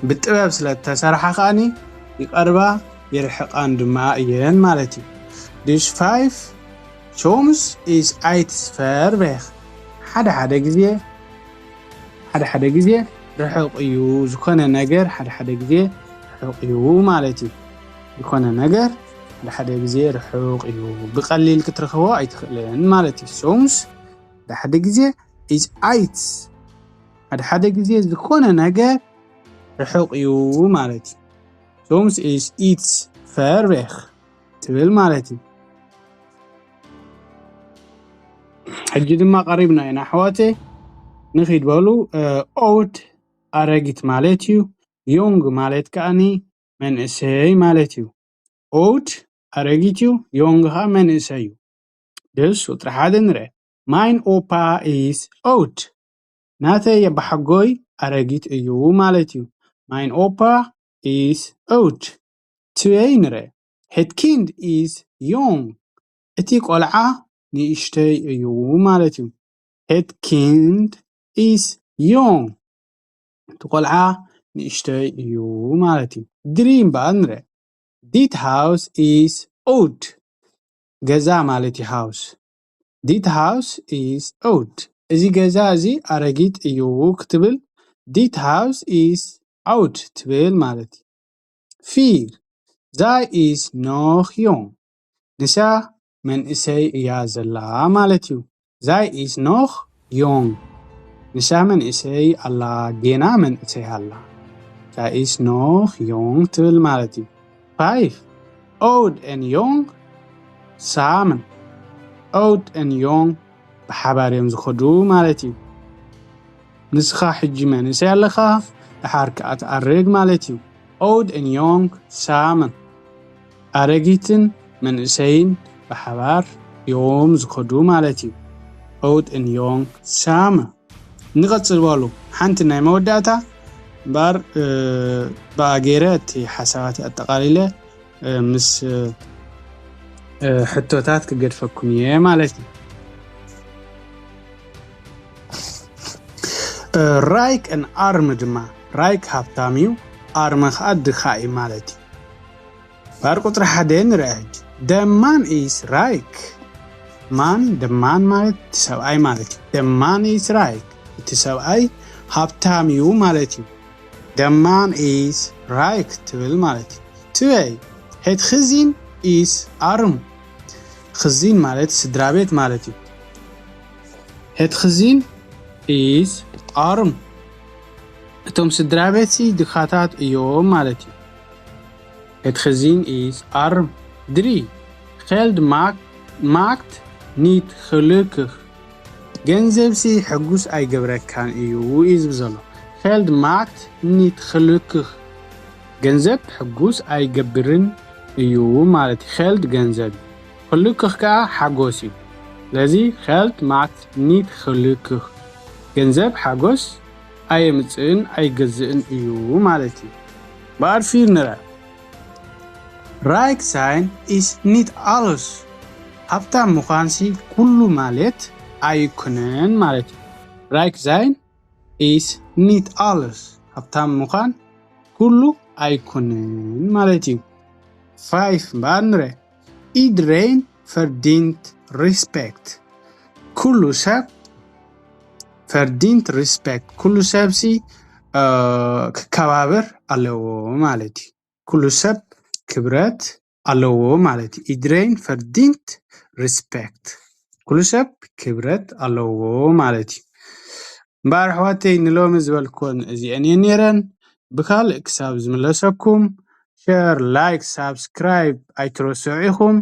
ብጥበብ ስለ እተሰርሓ ከኣኒ ይቐርባ ይርሕቓን ድማ እየን ማለት እዩ። Dus vijf. Soms is iets ver weg. ሓደ ሓደ ግዜ ሓደ ሓደ ግዜ ርሑቕ እዩ። ዝኾነ ነገር ሓደ ሓደ ግዜ ርሑቕ እዩ ማለት እዩ። ዝኾነ ነገር ሓደ ሓደ ግዜ ርሑቕ እዩ። ብቐሊል ክትረኽቦ ኣይትኽእልን ማለት እዩ። Soms ሓደ ሓደ ግዜ is iets ሓደ ሓደ ግዜ ዝኾነ ነገር ርሑቕ እዩ ማለት እዩ። Soms is iets ver weg ትብል ማለት እዩ። ሕጂ ድማ ቀሪብና ኢና ኣሕዋተይ። ንኺድ በሉ። Oud ኣረጊት ማለት እዩ። Jong ማለት ከኣኒ መንእሰይ ማለት እዩ። Oud ኣረጊት እዩ። Jong ኸዓ መንእሰይ እዩ። Dus ቁጽሪ ሓደ ንርአ። Mijn opa is oud. ናተይ ኣባሓጎይ ኣረጊት እዩ ማለት እዩ። Mijn opa is oud. Twee ንርአ። Het kind is jong. እቲ ቆልዓ ንእሽተይ እዩ ማለት እዩ። Het kind is jong. እቲ ቆልዓ ንእሽተይ እዩ ማለት እዩ። Drie እምበኣር ንርአ። Dit huis is oud. ገዛ ማለት እዩ። Huis. Dit huis is oud. እዚ ገዛ እዚ ኣረጊት እዩ ክትብል dit huis is oud ትብል ማለት እዩ። Vier. Zij is nog jong. ንሳ መንእሰይ እያ ዘላ ማለት እዩ። Zij is nog jong. ንሳ መንእሰይ ኣላ፣ ጌና መንእሰይ ኣላ። Zij is nog jong ትብል ማለት እዩ። Vijf. Oud en jong samen. Oud en jong ብሓባር እዮም ዝኸዱ ማለት እዩ። ንስኻ ሕጂ መንእሰይ ኣለኻ፣ ደሓር ከኣ ትኣርግ ማለት እዩ። Oud en jong samen። ኣረጊትን መንእሰይን ብሓባር እዮም ዝኸዱ ማለት እዩ። Oud en jong samen። ንቐጽል በሉ። ሓንቲ ናይ መወዳእታ እምበኣር፣ እ፣ ብኣ ገይረ እቲ ሓሳባት ኣጠቓሊለ፣ እ፣ ምስ፣ እ፣ ሕቶታት ክገድፈኩም እየ ማለት እዩ። እ፣ ራይክ እን ኣርም ድማ፣ ራይክ ሃብታም እዩ፣ ኣርመ ኸኣ ድኻ እዩ ማለት እዩ። ባር ቁጽሪ ሓደ ንርአ ሕጂ። The man is rijk። ማን፣ the man ማለት እቲ ሰብኣይ ማለት እዩ። The man is rijk፣ እቲ ሰብኣይ ሃብታም እዩ ማለት እዩ። The man is rijk ትብል ማለት እዩ። ትበይ፣ het gezin is arm። ክዚን ማለት ስድራ ቤት ማለት እዩ። Het gezin is arm። እቶም ስድራ ቤት ሲ ድኻታት እዮም ማለት እዩ። Het gezin is arm። Drie. Geld maakt, maakt niet gelukkig. ገንዘብ ሲ ሕጉስ ኣይገብረካን እዩ እዩ ዝብል ዘሎ። Geld maakt niet gelukkig። ገንዘብ ሕጉስ ኣይገብርን እዩ ማለት እዩ። Geld ገንዘብ እዩ። Gelukkig ከኣ ሓጎስ እዩ። ስለዚ geld maakt niet gelukkig። ገንዘብ ሓጎስ ኣየምጽእን ኣይገዝእን እዩ ማለት እዩ። ብኣርፊር ንረ Rijk zijn is niet alles። ሃብታም ምዃን ሲ ኩሉ ማለት ኣይኩነን ማለት እዩ። Rijk zijn is niet alles። ሃብታም ምዃን ኩሉ ኣይኩነን ማለት እዩ። Vijf እምበኣር ንረ Iedereen verdient respect። ኩሉ ሰብ verdient respect። ኩሉ ሰብ ሲ፣ እ፣ ክከባበር ኣለዎ ማለት እዩ። ኩሉ ሰብ ክብረት ኣለዎ ማለት እዩ። Iedereen verdient respect። ኩሉ ሰብ ክብረት ኣለዎ ማለት እዩ። እምበኣር ኣሕዋተይ ንሎሚ ዝበልኩወን እዚአን እየን ነይረን። ብካልእ ክሳብ ዝምለሰኩም share፣ like፣ subscribe ኣይትረስዑ ኢኹም።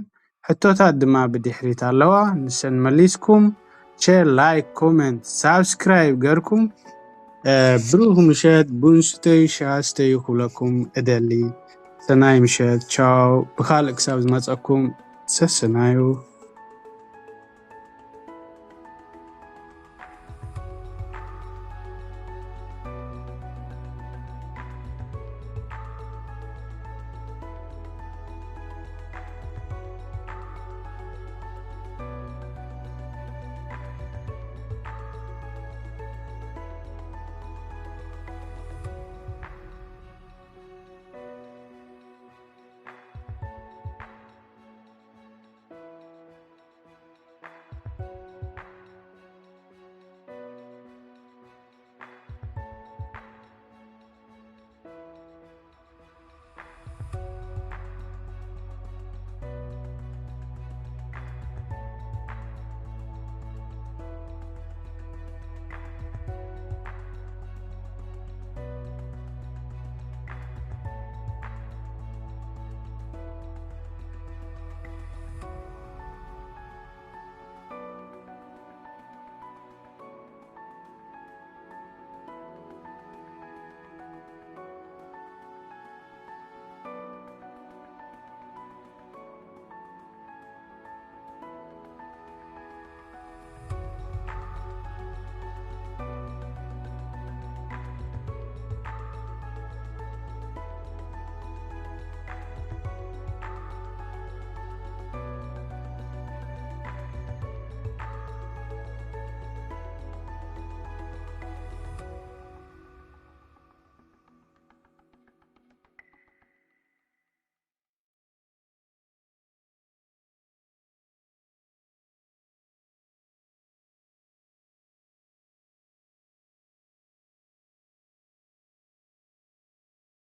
ሕቶታት ድማ ብድሕሪት ኣለዋ፣ ንሰን መሊስኩም share፣ like፣ comment፣ subscribe ገርኩም፣ እ፣ ብሩኽ ምሸት፣ ቡን ስተዩ፣ ሻሂ ስተዩ ክብለኩም እደሊ። ሰናይ ምሸት፣ ቻው። ብካልእ ክሳብ ዝመጸኩም ሰሰናዩ።